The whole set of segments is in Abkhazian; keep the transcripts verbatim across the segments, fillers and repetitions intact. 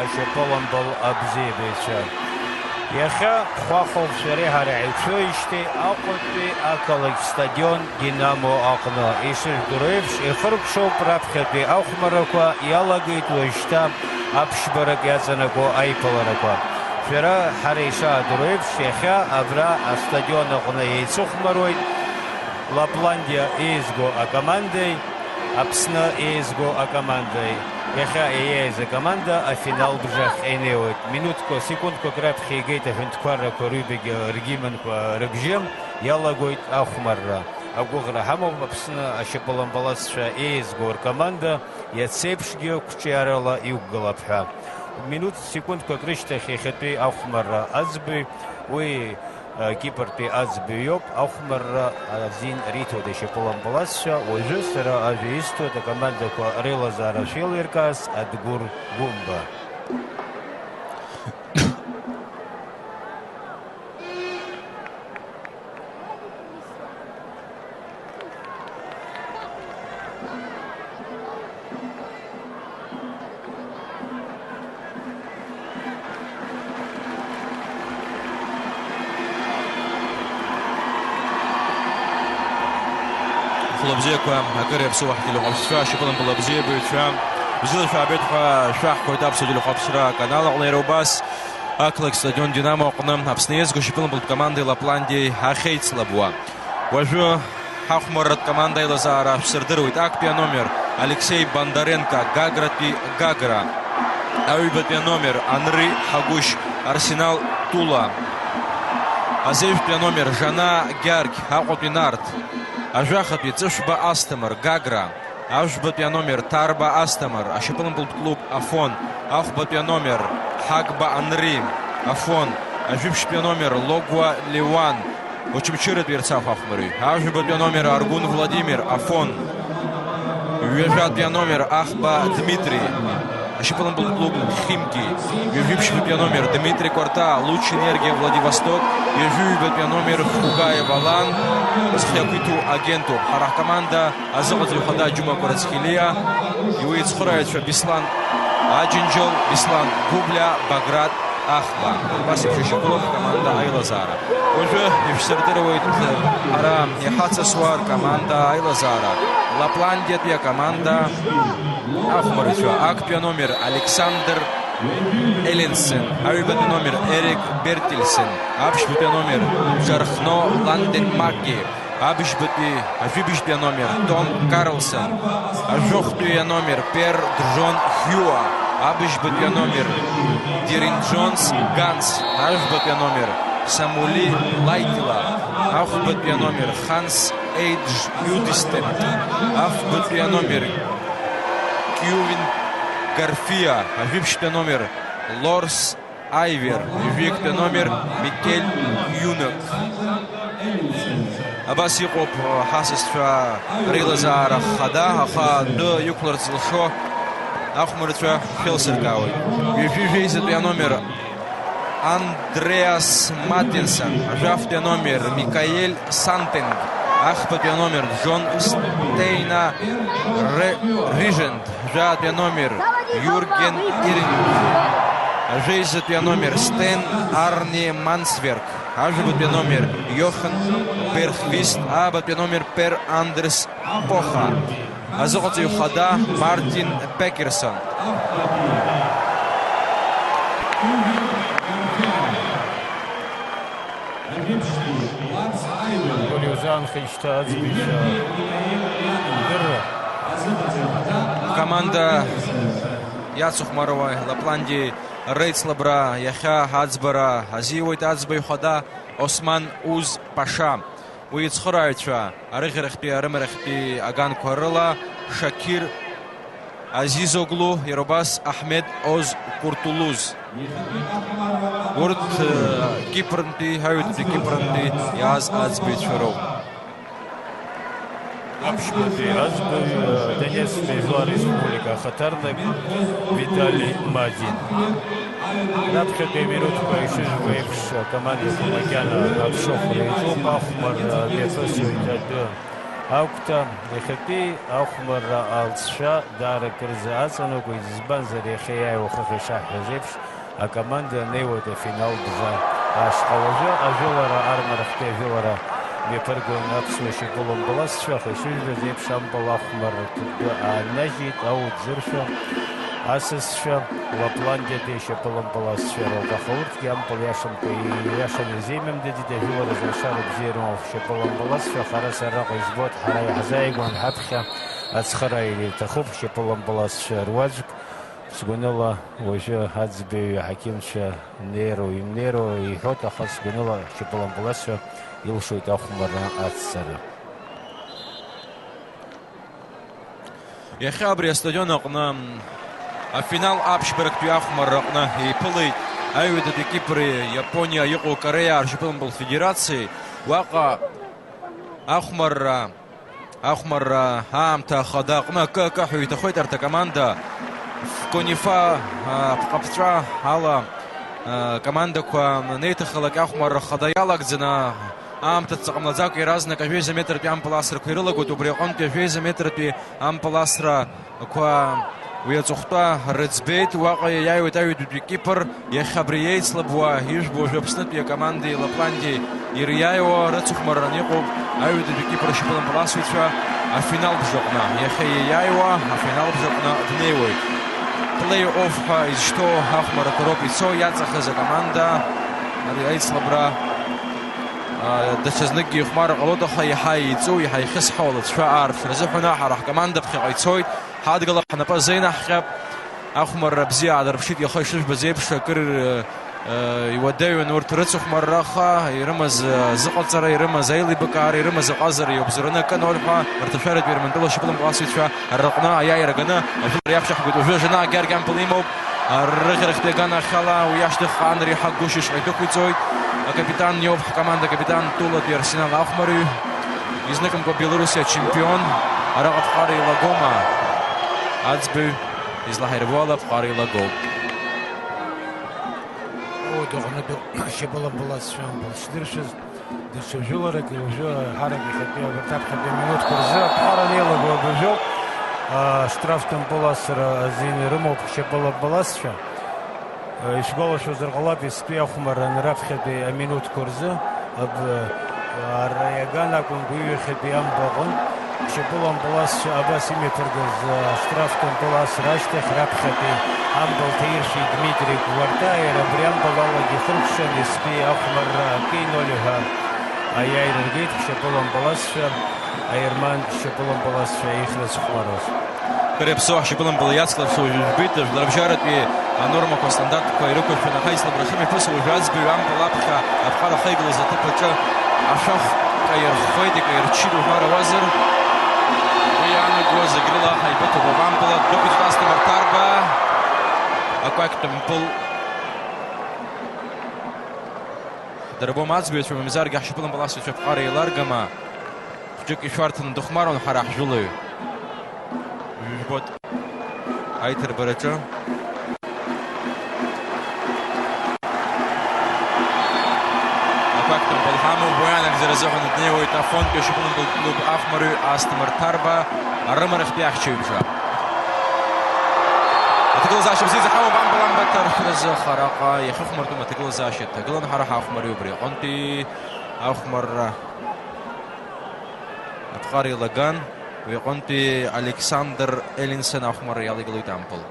Ашьапылампыл абзиабаҩцәа. Иахьа Хәахәов шәареи ҳареи ҳаицәоуижьҭеи Аҟәатәи ақалақь стадион Динамо аҟны. Ишыжәдыруа еиԥш, ихыркәшоуп раԥхьатәи ахәмаррақәа, иалагеит уажәшьҭа аԥшьбарак иаҵанакуа аиԥыларақәа. Шәара ҳара ишаадыруа еиԥш, иахьа абра астадион аҟны еицыхәмаруеит Лапландиа еизго акомандеи Аԥсны еизго акомандеи. Иахьа иаиааиз акоманда афинал бжахь инеиуеит. Минуҭқәа, секундқәак раԥхьа игеит аҳәынҭқаррақәа рҩбагьы ргимнқәа рыбжьы, иалагоит ахәмарра. Агәыӷра ҳамоуп, Аԥсны ашьапылампыласцәа еизго ркоманда иацеиԥшгьы қәҿиарала иқәгылап ҳәа. Минуҭ, секундқәак рышьҭахь иахьатәи ахәмарра аӡбаҩ, уи Кипртәи аӡбаҩ иоуп, ахәмарра азин риҭоит ашьапылампыласцәа. Уажәы сара ажәа исҭоит акомандақәа реилазаара шәеилиркаарц Адгәыр Гәымба. Хәлыбзиақәа, акыр иаԥсоу ҳтелехәаԥшцәа, ашьапылампыл абзиабаҩцәа, бзиала шәаабеит ҳәа шәаҳҳәоит аԥсуа телехәаԥшра аканал аҟны иара убас. Ақалақь стадион Динамо аҟны Аԥсны еизго ашьапылампылтә командеи Лапландиеи ахьеицлабуа. Уажәы ҳахәмарратә команда аилазаара шәсырдыруеит. Актәи аномер Алексеи Бондаренко, Гагратәи Гагра. Аҩбатәи аномер Анри Ҳагәышь, Арсенал Тула. Азеижәтәи аномер Жанаа Гьаргь, Аҟәатәи Нарҭ. Ажәахатәи Ҵышәба Асҭамыр, Гагра. Ажәбатәи аномер Ҭарба Асҭамыр, ашьапылампылтә клуб Афон. Ахәбатәи аномер Ҳагба Анри, Афон. Ажәибжьтәи аномер Логәуа Леуан, Очамчыратәи ирцахә ахәмарҩы. Ажәабатәи аномер Аргәын Владимир, Афон. Ҩажәатәи аномер Ахба Дмитри, ашьапылампылтә клуб Химки. Ҩажәибжьтәи аномер Дмитрий Кәарта, Луч Энергиа Владивосток. Ҩажәиҩбатәи аномер Хәугаев Алан, зхы иақәиҭу агентуп. Ҳара ҳкоманда азыҟаҵаҩ хада Џьума Кәарацхелиа, уи ицхырааҩцәа Беслан Аџьынџьал, Беслан Гәыблиа, Баграт Ахба. Убас еиԥш ишьақәгылоуп ҳкоманда аилазаара. Уажәы ишәсырдыруеит ҳара иҳацасуа ркоманда аилазаара. Лапландиатәи акоманда ахәмарҩцәа. Актәи аномер Александр Эленсен, аҩбатәи номер Эрик Бертельсен, аԥшьбатәи аномер Џьархно Ланденмаки, абыжьбатәи, ажәибжьтәи аномер Том Карлсон, ажәохәтәи аномер Пер Джон Хьюа, абыжьбатәи аномер Дирин Джонс Ганс, ажәбатәи аномер Самули Лайтила, ахәбатәи аномер Ханс Эйдж Юдистен, афбатәи аномер Киувин Гарфиа, ажәибжьтәи аномер Лорс Айвер, ҩажәиктәи аномер Микель Юнак. Абас иҟоуп ҳасасцәа реилазаара хада, аха адәы иқәларц зылшо ахәмарцәа шәеилсыркаауеит. Ҩажәи жәеизатәи аномер Андреас Маттенсон, ажәафтәи аномер Микаель Сантенг, ахԥатәи аномер Джон Стейна Ре-, Рижент, жәаатәи аномер Иурген Иринг, ажәеизатәи аномер Стен Арни Мансверк, ажәабатәи аномер Йохан Берхвист, аабатәи аномер Пер Андерс Поха, азыҟаҵаҩ хада Мартин Пекерсон. Гәлиузаанхеижьҭеи аӡбаҩцәа рдырра. Ҳкоманда иацыхәмаруа Лапландиеи реицлабра иахьа аӡбара азиуеит аӡбаҩ хада Осман Уз Паша. Уи ицхырааҩцәа арыӷьарахьтәи арымарахьтәи аганқәа рыла Шакир Азизоглу, иара убас Аҳмед Оз Куртулуз. Урҭ, э, Кипрнтәи, аҩбатәи Кипрнтәи иааз аӡбаҩцәа роуп. Аԥшьбатәи аӡбаҩ, э, Донецктәи Жәлар Республика ахаҭарнак Витали Мадин. Раԥхьатәи аминуҭқәа ишыжәбо еиԥш, акомандақәа макьана аԥшыхәра иаҿуп, ахәмарра мҩаԥысуеит адәы. Агәҭа, иахьатәи ахәмарра алҵшәа даара акырӡа аҵанакуеит, избанзар, иахьа иааиуа хыхь ишаҳҳәаз еиԥш, акоманда анеиуеит афинал бжа ашҟа. Уажәы ажәылара, армарахьтәи ажәылара мҩаԥыргон аԥсуа шьапылампыласцәа, аха ишыжәбаз еиԥш, ампыл ахәмарра ҭыдды ааннажьит, ауӡыршәа асасцәа, Лапландиатәи ашьапылампыласцәа роуп, аха урҭгьы ампыл иашамкәа, ииашаны изеимымдеит, ажәыларазы алшара бзиа рымоуп шьапылампыласцәа, аха ара сара араҟа избоит, ҳара иаҳзааигәан ҳаԥхьа ацхыраара иҭахуп шьапылампыласцәа руаӡәк, сгәаныла, уажәы аӡбаҩ аҳақьымцәа неироу имнеироу иҳәоит, аха сгәаныла шьапылампыласцәа илшоит ахәмарра ацҵара. Иахьа абри астадион аҟны афинал аԥшьбарактәи ахәмарра аҟны еиԥылеит аҩадатәи Кипри Иапониа иҟоу Кореиаа ршьапылампыл федерациеи. Уаҟа ахәмарра, ахәмарра аамҭа ахада аҟны акы-акы ҳәа иҭахоит арҭ акоманда. Конифа, а, ԥҟаԥҵәа ала, а, командақәа анеиҭахалак ахәмарра хада иалагӡаны, аамҭа ҵаҟа ҟамлаӡакәа иаразнак ажәеиза метртәи ампыл асрақәа ирылагоит, убри аҟынтәи ажәеиза метртәи ампыл асрақәа уи аҵыхәтәа рыӡбеит, уаҟа иаиааиуеит аҩадатәи Кипр, иахьа абри еицлабуа, ижәбо уажәы Аԥснытәи акомандеи Лапландиеи ириааиуа рыцыхәмарран иҟоуп аҩадатәи Кипр ашьапылампыласҩцәа афинал бжаҟны. Иахьа иаиааиуа афинал бжаҟны днеиуеит. Плей-офф ҳәа изышьҭоу ахәмаррақәа роуп ицо, иаҵахаз акоманда ари аицлабра Даҽазныкгьы ихәмарра ҟалоит, аха иаҳа еиҵоу, иаҳа ихьысҳау алыҵшәа аарԥшра азыҳәан ҳара ҳкоманда ԥхьаҟа ицоит, ҳадгылап, ҳнапы азеинаҳҟьап. Ахәмарра бзиа аадырԥшит, иаха ишыжәбаз еиԥш, акыр, э, э, иуадаҩын урҭ рыцыхәмарра, аха ирымаз, э, азыҟаҵара, ирымаз аилибакаара, ирымаз аҟазара иоуп-зыраны акы ноль ҳәа, рҭашәаратәи Ермантәыла ашьапылампыласҩцәа рыҟны аиааира ганы ажәылара иаԥшьаҳгоит. Уажәы Жанаа Гьаргь ампыл имоуп. Рыӷьарахьтәи аган ахьала уи ашьҭахьҟа анреиҳа гәышьа ишҟа идәықәиҵоит. Акапитан иоуп ҳкоманда акапитан, тәылатәи Арсенал ахәмарҩы, изныкымкәа Белоруссиа ачемпион, араҟа ԥҟара илагома аӡбаҩ, излаҳаирбо ала, ԥҟара илагоуп. Урҭ аҟнытә шьапылампыласцәа ампыл шдыршәыз. Даҽа жәыларак, уажәы ҳарак иахьатәи абарҭ аԥхьатәи аминуҭқәа рзы аԥҟара анеилаго абыржәоуп. Штрафтә мпыласра азин ирымоуп шьапылампыласцәа. Ишәгәалашәозар ҟалап, естәи ахәмарран раԥхьатәи аминуҭқәа рзы аб-, ара иаган акәын, уи ҩахьатәи амба аҟынтә. Шьапылампыласцәа абас имҩаԥыргаз, а, штрафтә мпыласра ашьҭахь раԥхьатәи ампыл ҭаиршәит Дмитри Гварта, иара абри ампыл алагьы ихыркәшан, естәи ахәмарра акы ноль ҳәа аиааира ргеит шьапылампыласцәа, аерман шьапылампыласцәа еихрызхәмаруаз. Кыр иаԥсоу ҳшьапылампыл иацклаԥшуа жәбеит, жәларбжьаратәи анормақәа, астандартқәа ирықәыршәаны аҳаицлабра шымҩаԥысуа, уажәы аӡбаҩ ампыл аԥхьа аԥҟара ахьеиглаз аҭыԥ аҿы ашәах каирххеит, икаирчит уҳәар ауазар. Уи иаанагоз зегь рыла ҳаибыҭоуп. Ампыл дәықәиҵеит Асҭамыр Ҭарба. Акәакьтә мпыл. Дарбоума аӡбаҩцәа, мамзаргьы ҳшьапылампыласцәа аԥҟара еиларгама? Хәҷык ишәарҭаны дыхәмаруан ҳара ҳжәылаҩ. Ижәбоит аиҭарбараҿы. Ақәакьтә мпыл ҳамоуп, уи анагӡара азыҳәан днеиуеит Афонтәи ашьапылампылтә клуб ахәмарҩы Асҭамыр Ҭарба, арымарахьтәи ахьчаҩыбжа. Аҭагылазаашьа бзиаӡа ҳамоуп ампыл амбатаршәразы, аха араҟа иахьыхәмартәым аҭагылазаашьа дҭагылан, ҳара ҳахәмарҩы убри аҟынтәи ахәмарра аԥҟара илаган, уи аҟынтәи Александр Эллинсон ахәмарра иалеигалоит ампыл.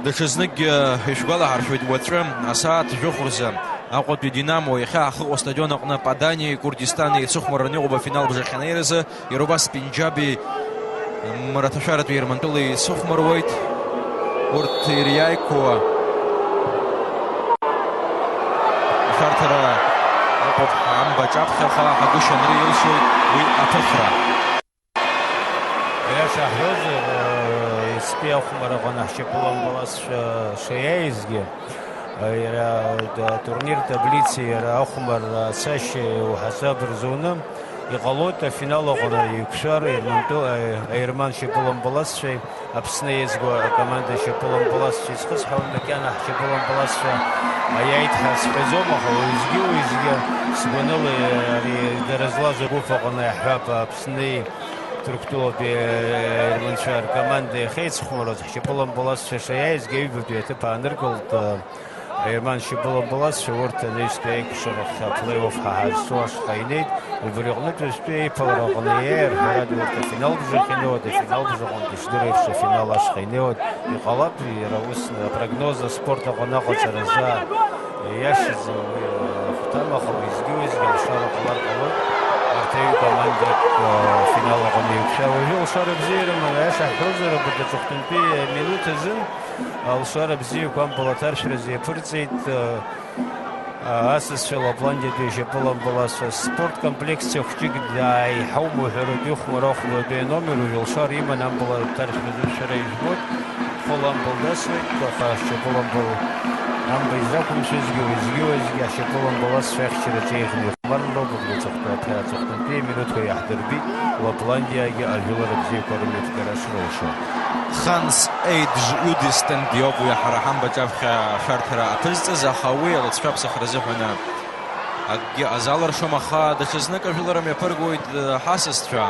Даҽазныкгьы ишәгәалаҳаршәоит, уаҵәы асааҭ жәохә рзы Аҟәатәи Динамо иахьа ҳахьыҟоу астадион аҟны Падани Курдистани еицыхәмарраны иҟоуп афинал бжахь анеиразы, иара убас Пенџьаби мраҭашәаратәи Ермантәылеи еицыхәмаруеит. Урҭ ириааиқәоу ашәарҭара ыҟоуп амбаҿ аԥхьаҟа, ҳагәышьа анры илшоит уи аԥырхра. Иашаҳҳәозар, э, Аԥсны ахәмараҟны ҳшьапылампыласцәа шаиааизгьы, иара атурнир таблицеи иара ахәмарра ацашьа иуҳасаб рзуны иҟалоит афинал аҟны еиқәшәар, Ермантәы-, Аерман шьапылампыласцәеи Аԥсны еизго акоманда шьапылампыласцәеи зхысҳәаауа макьана ҳшьапылампыласцәа аиааит ҳәа сҳәаӡом, аха уеизгьы-уеизгьы сгәаныла ари дара злаз агәыԥ аҟны иаҳҳәап, Аԥсни Ҭырқәтәылатәи аерманцәа ркоманда иахьеицхәмаруаз ҳшьапылампыласцәа шаиааизгьы аҩбатәи аҭыԥ ааныркылт. Аерман шьапылампыласцәа урҭ анаҩстәи аиқәшарахь аплей-офф ҳа ҳазцо ашҟа инеит. Убри аҟнытә ҩажәтәи аиԥылара аҟны иааир, ҳәарада, урҭ афинал бжахь инеиуеит, афинал бжаҟынтә ишдыру еиԥш афинал ашҟа инеиуеит. Иҟалап, иара ус апрогноз аспорт аҟны аҟаҵаразы иашаӡам уи ахәҭам, аха уеизгьы-уеизгьы алшара ҟалар ҟалоит. Арҭ аҩ командак, э, афинал аҟны еиқәшәар. Уажәы алшара бзиа ирыман, аиаша ҳҳәозар, абарҭ аҵыхәтәантәи аминуҭ азын алшара бзиақәа ампыл аҭаршәразы иаԥырҵеит, э, асасцәа Лапландиатәи ашьапылампыласцәа. Спорт комплекс хәҷык дааиҳаума уҳәаратәы ихәмарахәмаратәы аномер уажә алшара иман ампыл аҭаршәразы шәара ижәбоит. Хәыла ампыл дасуеит, аха ашьапылампыл ампыл изақәымшәозгьы, уеизгьы-уеизгьы ашьапылампыласцәа ахьчараҿы еиӷьны ихәмарроуп, убри аҵыхәтәа-, аҵыхәтәантәи аминуҭқәа иаҳдырбеит Лапландиагьы ажәылара бзиақәа рымҩаԥгара шрылшо. Ханс Еиджи Удистен диоуп уи ҳара ҳамбаҿаԥхьа ашәарҭара аԥызҵаз, аха уи алыҵшәа аԥсахра азыҳәаны акгьы азалыршом, аха даҽазнык ажәылара мҩаԥыргоит, э, ҳасасцәа.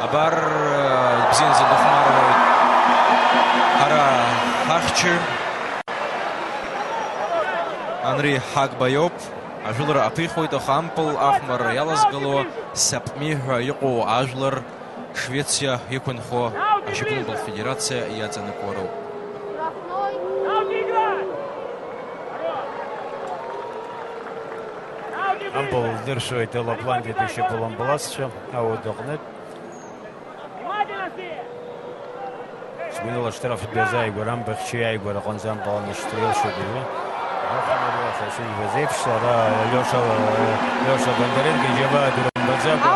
Абар, э, бзианӡа дыхәмаруеит ҳара ҳахьчаҩ Анри Ҳагба иоуп. Ажәылара аԥихоит, аха ампыл ахәмарра иалазгало Сапми ҳәа иҟоу ажәлар Швециа иқәынхо ашьапылампыл федерациа иаҵанакуа роуп. Ампыл дыршәоит Лапландиатәи ашьапылампыласцәа ауадаҟнытә. Сгәаныла, аштраф дҩазааигәара, амбахьчаҩ иааигәара аҟынӡа ампыл анашьҭра илшоит уажәы. Ахәмарра ҳәа шыжәбаз еиԥш, ара Лиоша, Лиоша Бондаренко иџьабаа дырымбаӡакәа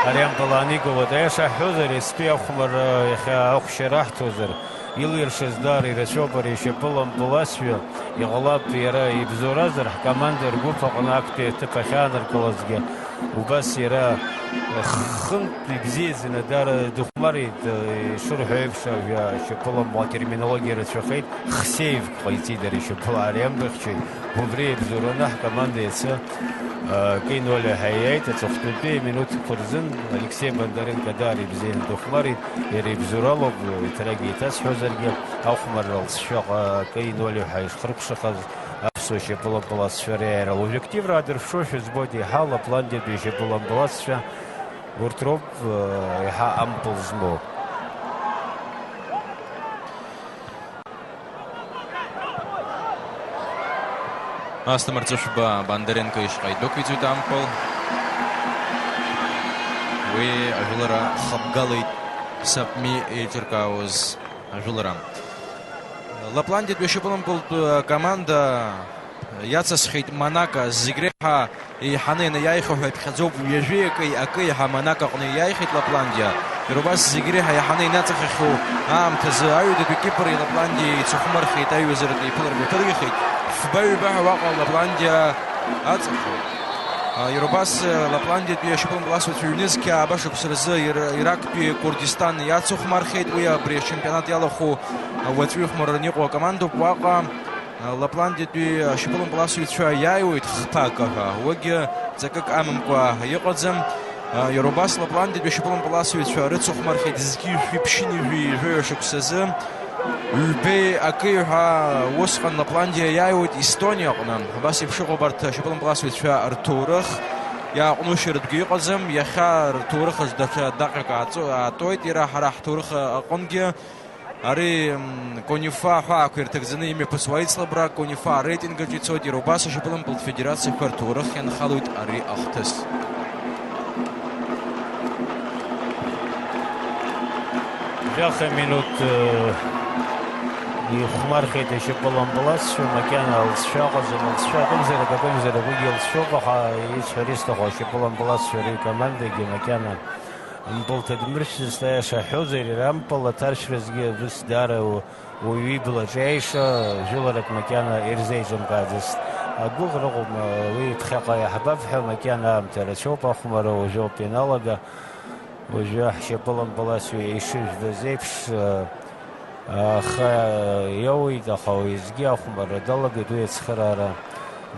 ари ампыл ааникылоит. Аиаша ҳҳәозар, естәи ахәмарра иахьа ахәшьара аҳҭозар, илиршаз даара ирацәоуп ари ишьапылампыласҩы. Иҟалап, иара ибзоуразар, ҳкоманда ргәыԥ аҟны актәи аҭыԥ ахьааныркылазгьы убас иара хынтә ибзиаӡаны даара дыхәмарит, ишырҳәо еиԥш, ашьапылампыл атерминологиа рацәахеит, хсеивк ҟаиҵеит дара ишьапыла ари амбахьчаҩ, убри ибзоураны ҳкоманда иацы, а, акы ноль ҳәа иааит, аҵыхәтәантәи аминуҭқәа рзын Алексеи Бондаренко даара ибзианы дыхәмарит, иара ибзоуралоуп, еиҭарак еиҭасҳәозаргьы, ахәмарра алҵшәаҟа акы ноль ҳәа ишхыркәшахаз, аԥсуа шьапылампыласцәа реиааира. Уажә активра аадырԥшуашәа збоит еиҳа Лапландиатәи ашьапылампыласцәа, урҭ роуп, э, еиҳа ампыл змоу. Асҭамыр Ҵышәба Бондаренко ишҟа идәықәиҵоит ампыл. Уи ажәылара хыбгалеит Сапми еиҿыркаауаз ажәылара. Лапландиатәи ашьапылампылтә команда иацысхьеит Монако, зегь реиҳа еиҳаны ианаиааиха ҳәа иԥхьаӡоуп, ҩажәи акы, акы еиҳа Монако аҟны иааихьеит Лапландиа. Иара убас зегь реиҳа еиҳаны инаҵахьахьоу аамҭазы аҩадатәи Кипри Лапландиа еицыхәмархьеит, аиҩызаратә еиԥылара мҩаԥыргахьеит. Фба-ҩба ҳәа уаҟа Лапландиа аҵахоит. А, иара убас, э, Лапландиатәи ашьапылампыласцәа ҩнызқьи ааба шықәса рзы Ира-, Ирактәи Курдистан иацыхәмархьеит. Уи абри ачемпионат иалахәу, а, уаҵәы ихәмарраны иҟоу акомандоуп. Уаҟа, а, Лапландиатәи ашьапылампыласыҩцәа иааиуеит хԥа акы ҳәа. Уигьы ҵакык амамкәа иҟаӡам. А, иара убас Лапландиатәи ашьапылампыласыҩцәа рыцыхәмархьеит зқьи жәшәи ԥшьынҩажәи жәаҩа шықәсазы. Ҩбеи акеи ҳәа усҟан Лапландиа иааиуеит Естониа аҟны. Абас еиԥш иҟоуп арҭ ашьапылампыласыҩцәа рҭоурых. Иааҟәнушьаратәгьы ыҟаӡам. Иахьа рҭоурых аҿы даҽа даҟьак ааҵо-, аатәоит. Иара ҳара ҳҭоурых аҟынгьы ари, м, Конифа аҳәаақәа ирҭагӡаны имҩаԥысуа аицлабра Конифа ареитинг аҿы ицоит. Иара убас ашьапылампылтә федерациақәа рҭоурых ианхалоит ари ахҭыс. Жәаха минуҭ, э, ихәмархьеит ашьапылампыласцәа, макьана алҵшәа ыҟаӡам, алҵшәа акымзарак, акымзарак, уигьы алҵшәоуп, аха исҳәар исҭаху ашьапылампыласцәа рикомандагьы макьана Ампыл ҭадмыршәӡацт, аиаша ҳҳәозар, иара ампыл аҭаршәразгьы абыс даара у-, уаҩы иблаҿы иааиша жәыларак макьана ирзеиҿымкааӡацт. Агәыӷра ыҟоума, уи ԥхьаҟа иаҳбап ҳәа, макьана аамҭа рацәоуп, ахәмарра уажәоуп ианалага. Уажәы ҳшьапылампыласҩы ишыжәбаз еиԥш, аха иоуеит, аха уеизгьы ахәмарра далагеит, уи ацхыраара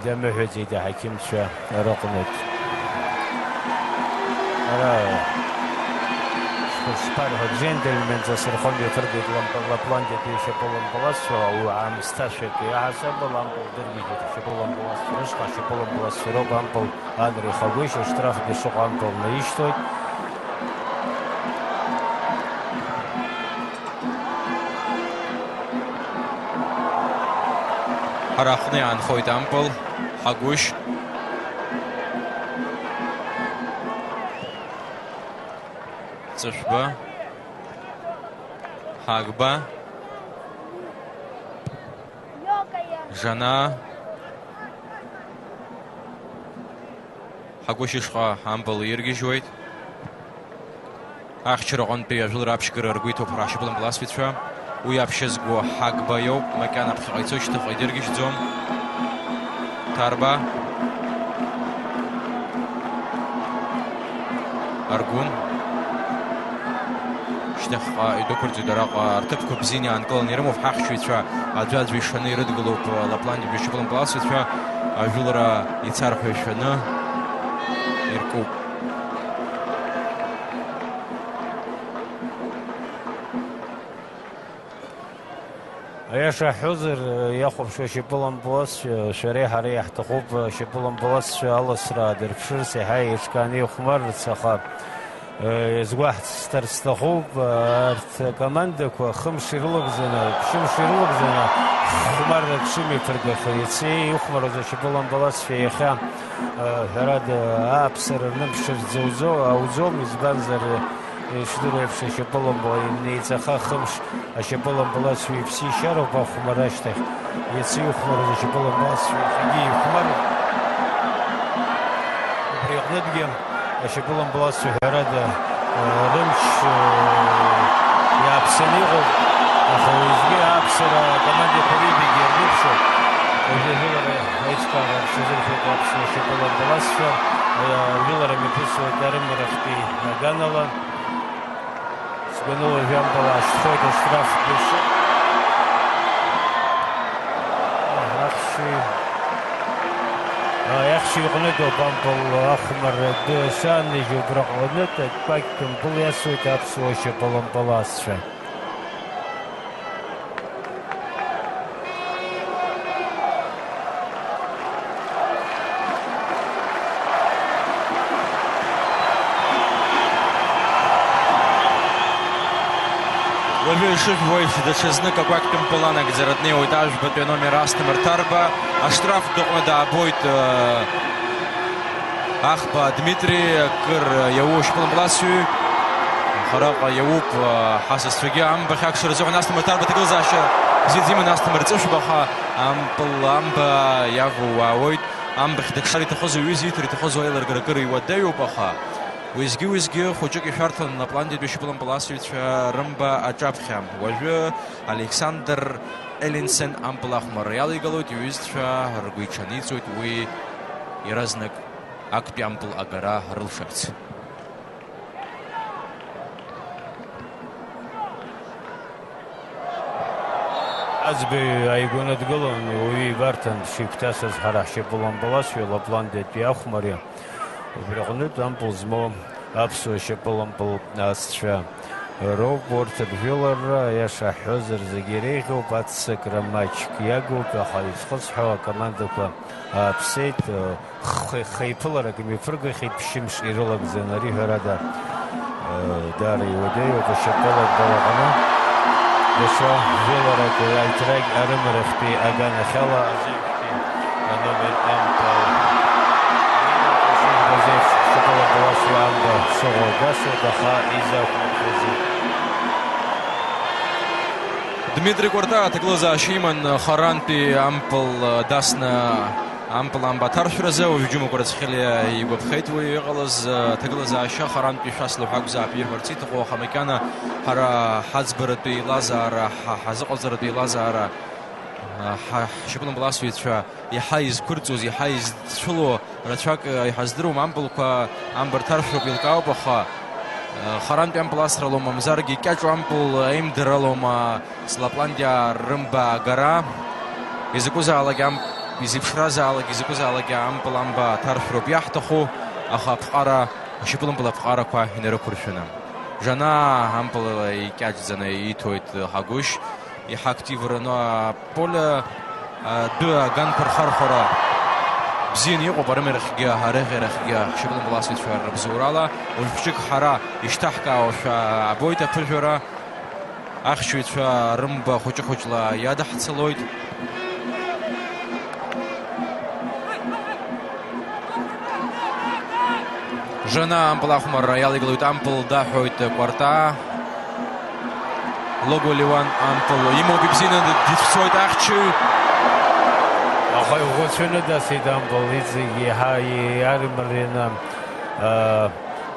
дамыҳәаӡеит аҳақьымцәа рыҟнытә. Ара шԥарҳәо, џьентельменҵас рхы мҩаԥыргеит Лапла-, Лапландиатәи ашьапылампыласцәа, уи аамсҭашәак иаҳасабала ампыл дыргьежьит ашьапылампыласцәа рышҟа, ашьапылампыласцәа роуп ампыл анра ихагәышьа, аштраф дышыҟоу ампыл наишьҭуеит. Ҳара ҳҟны иаанхоит ампыл, Ҳагәышь. Ҵышәба. Ҳагба. Жанаа. Ҳагәышь ишҟа ампыл иргьежьуеит. Ахьчара аҟынтәи ажәылара аԥшьгара ргәы иҭоуп ҳара ҳшьапылампыласҩцәа. Уи аԥшьа зго Ҳагба иоуп, макьана аԥхьаҟа ицоит, шьҭахьҟа идыргьежьӡом. Ҭарба. Аргәын. Шьҭахьҟа идәықәырҵоит араҟа, рҭыԥқәа бзианы иаанкыланы ирымоуп ҳахьчаҩцәа, аӡәаӡәа ишаны ирыдгылоуп Лапландиатәи ашьапылампыласҩцәа, ажәылара ицар ҳәа ишәаны иркуп. Аиаша ҳҳәозар, иахәаԥшуа ашьапылампыласцәа, шәареи ҳареи иаҳҭахуп, ашьапылампыласцәа аласра аадырԥшырц, еиҳа еиҿкааны ихәмарырц, аха, э, иазгәаҳҭарц сҭахуп, арҭ акомандақәа хымш ирылагӡаны, ԥшьымш ирылагӡаны хәмаррак шымҩаԥыргахьоу, иацы ихәмаруаз ашьапылампыласцәа иахьа, э, ҳәарада, ааԥсара рнымԥшырц зауӡо-, ауӡом, избанзар, ишдыру еиԥш, ашьапылампыл инеиҵаха хымш ашьапылампыласцәа иԥсы ишьароуп ахәмарра ашьҭахь. Иацы ихәмаруаз ашьапылампыласцәа иахьагьы ихәмаруп. Убри аҟнытәгьы ашьапылампыласцәа, ҳәарада, рымч, э, иааԥсаны иҟоуп, аха уеизгьы ааԥсара акомандақәа рыҩбагьы иаргәыԥшоуп. Уажәы ажәылара аиҿкаара рҽазырхиоит аԥсуа шьапылампыласцәа, э, ажәылара мҩаԥысуеит арымарахьтәи аганала. Сгәаныла жәамбала ашьҭхоит аштраф дыш-, ахьчаҩ, а, ахьчаҩ иҟнытә ауп ампыл ахәмарра ду шааныжьу, убраҟнытә акәакь тәымпыл иасуеит аԥсуа шьапылампыласцәа. Уажәы ишыжәбо еиԥш, даҽазнык акәакьтәым пыл анагӡара днеиуеит ажәбатәи аномер Асҭамыр Ҭарба. Аштрафтә аҟны даабоит, э, Ахба Дмитри, акыр иауоу шьапылампыласҩы. Хараҟа иауп, э, ҳасасцәагьы амбахь акәшара азыҳәан Асҭамыр Ҭарба аҭагылазаашьа бзиаӡа иман, Асҭамыр Ҵышәба, аха ампыл амба иавоу уаауеит. Амбахь дыкшар иҭахыз уаҩы изиҭар иҭахыз уа аилыргара акыр иуадаҩуп, аха уеизгьы-уеизгьы хәыҷык ишәарҭан Лапландиатәи ашьапылампыласҩцәа рымба аҿаԥхьа. Уажәы Александр Эллинсен ампыл ахәмарра иалеигалоит, иҩызцәа ргәы иҽаниҵоит уи иаразнак актәи ампыл агара рылшарц. Аӡбаҩ ааигәаны дгылан, уаҩы ибарҭан дшигәҭасыз ҳара ҳшьапылампыласҩы Лапландиатәи ахәмари. Убри аҟнытә ампыл змоу аԥсуа шьапылампыласцәа роуп урҭ ржәылара, аиаша ҳҳәозар, зегьы иреиӷьуп, аццакра маҷк иагуп, аха изхысҳәаау акомандақәа ааԥсеит. Х-, хеиԥыларак мҩаԥыргахьеит ԥшьымш ирылагӡаны, ари ҳәарада, э, даара иуадаҩуп ашьапылампыл аҟны. Даҽа жәыларак уи аиҭрагь арымарахьтәи аганахьала азеиԥштәи аномер ампыл. Азеиԥш шьапылампыласҩы амба сыӷәӷәа дасуеит, аха изақәымшәаӡеит. Дмитри Кәарта аҭагылазаашьа иман харантәи ампыл дасны Ампыл амба аҭаршәразы уажә Џьума Кәарацхелиа игәаԥхеит уи иҟалаз, э, аҭагылазаашьа харантәи шәасла ҳәа акәзаап ирҳәарц иҭаху, аха макьана ҳара ҳаӡбаратәи еилазаара, ҳа-, ҳазыҟаҵаратәи еилазаара, э, ҳа-, ҳшьапылампыласҩцәа иаҳа изқәырҵоз, иаҳа изцәыло рацәак, э, иҳаздыруам. Ампылқәа амба рҭаршәроуп, еилкаауп, аха, э, харантәи ампыл асралома, мамзаргьы кьаҿу ампыл аимдаралома, Слапландиаа рымба агара, изакәызаалак ам-, изеиԥшразаалак, изакәызаалак ампыл амба аҭаршәроуп иаҳҭаху, аха аԥҟара, ашьапылампыл аԥҟарақәа инарықәыршәаны. Жанаа ампыл икьаҿӡаны ииҭоит Ҳагәышь, иаҳа активраны аполе, адәы аганқәа рхархәара бзианы иҟоуп, арымҩарахьгьы, арыӷьарахьгьы ашьапылампыласҩцәа рыбзоурала. Уажә хәыҷык ҳара ишьҭаҳкаауашәа абоит аԥыжәара. Ахьчаҩцәа рымба хәыҷы-хәыҷла иадаҳцалоит. Жана ампыл ахәмарра иалеигалоит, ампыл даҳәоит Кәарта. Логуа Леуан ампыл имоуп, ибзианы дицәцоит ахьчаҩ. Аха иӷәӷәацәаны дасит ампыл, иҵегь еиҳа иармарианы, аа,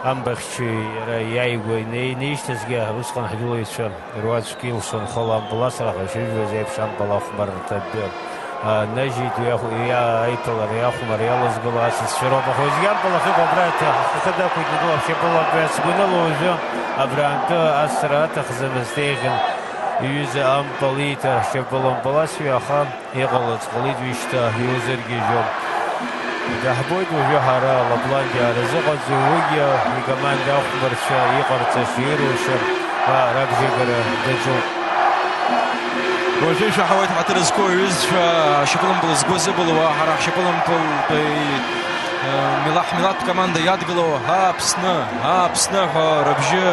Амбахьчаҩ иара иааигәа инеины ишьҭазгьы, усҟан ҳжәылаҩцәа руаӡәк илшон хыла ампыл асра, аха ишыжәбаз еиԥш, ампыл ахәмаррҭа адәы, а, нажьит, уи ахә-, иа-, аиԥылара, иахәмара иалазгыло асасцәа роуп. Аха уеизгьы ампыл ахьыҟоу абра аҭ-, ахы дақәиҭны дгылоуп, ашьапылампылаҩцәа гәаныла уажәы абраантәы асра аҭахӡамызт, еиӷьын иҩыза ампыл ииҭар, ашьапылампыласҩы, аха Иҟалац ҟалеит, уи шьҭа иузыргьежьуам. Даҳбоит уажәы ҳара Лапландиаа рзыҟаҵаҩ, уигьы икоманда ахәмарцәа иҟарҵаша, ирушьа, а, рабжьагара даҿуп. Уажәы ишәаҳауеит ҳаҭыр зқәу аҩызцәа, ашьапылампыл згәы зыбылуа, ҳара ҳшьапылампылтәи, э, мила-, ҳмилаҭтә команда иадгылоу Аԥсны, Аԥсны ҳәа рыбжьы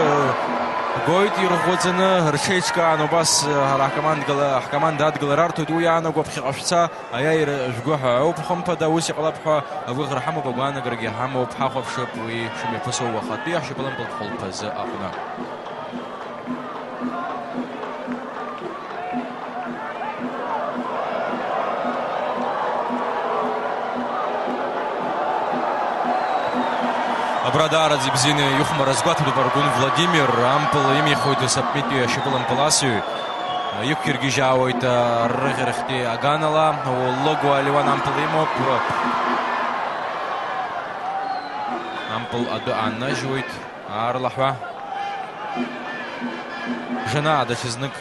гоит ирӷәӷәаӡаны, рҽеиҿкаан убас, э, ҳара ҳкомандгала-, ҳкоманда адгылара арҭоит, уи иаанаго ԥхьаҟа шәца, Аиааира жәгәы ҳәа ауп, хымԥада, ус иҟалап ҳәа агәыӷра ҳамоуп, агәаанагарагьы ҳамоуп, ҳахәаԥшып уи шымҩаԥысуа уахатәи ашьапылампылтә хәылԥазы аҟны. Абра даараӡа ибзианы ихәмарра азгәаҭатәуп Аргәын Владимир, ампыл имихуеит асапмитәи ашьапылампыласҩы. Иқәиргьежьаауеит, а, рыӷьарахьтәи аганала, Логуа Леуан ампыл имоуп. Ампыл адәы ааннажьуеит, аарлаҳәа. Жанаа даҽазнык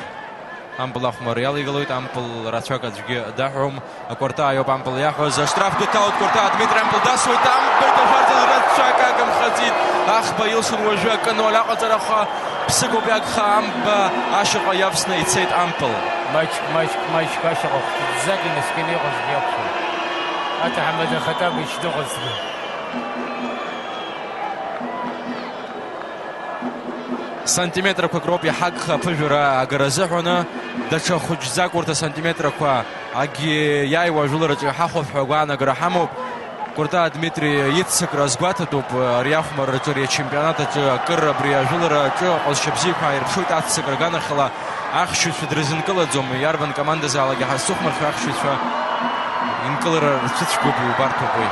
ампыл ахәмарра иалеигалоит, ампыл рацәак аӡәгьы даҳәом. Акәарта иоуп ампыл иаҳәоз. Аштраф дҭалоит Кәарта Дмитри, ампыл дасуеит, ампыл дашәарҭан рацәак агымхаӡеит. Аӷба илшон уажәы акы ноль аҟаҵара, аха ԥсык ауп иагха, амба ашьаҟа иавсны ицеит ампыл. Маҷк, маҷк, маҷк ашьаҟа хәыҷӡак инаскьаны иҟазгьы акәхон. Аҭаҳмада Хатаб иҽныҟәазгьы. Сантиметрақәак роуп иҳагха аԥыжәара агара азыҳәаны, даҽа хәыҷӡак урҭ асантиметрақәа акгьы иааиуа ажәылараҿы иҳахәап ҳәа агәаанагара ҳамоуп. Кәарта Дмитри иццакра азгәаҭатәуп, ари ахәмарраҿы, ари ачемпионат аҿы акыр абри ажәылара аҿы аҟазшьа бзиақәа ааирԥшуеит аццакра аганахьала ахьшьцәа дрызынкылаӡом, иарбан командазаалакгьы ҳазцәыхәмархьуа ахьшьцәа инкылара рцәыцәгьоуп, иубарҭоуп уи.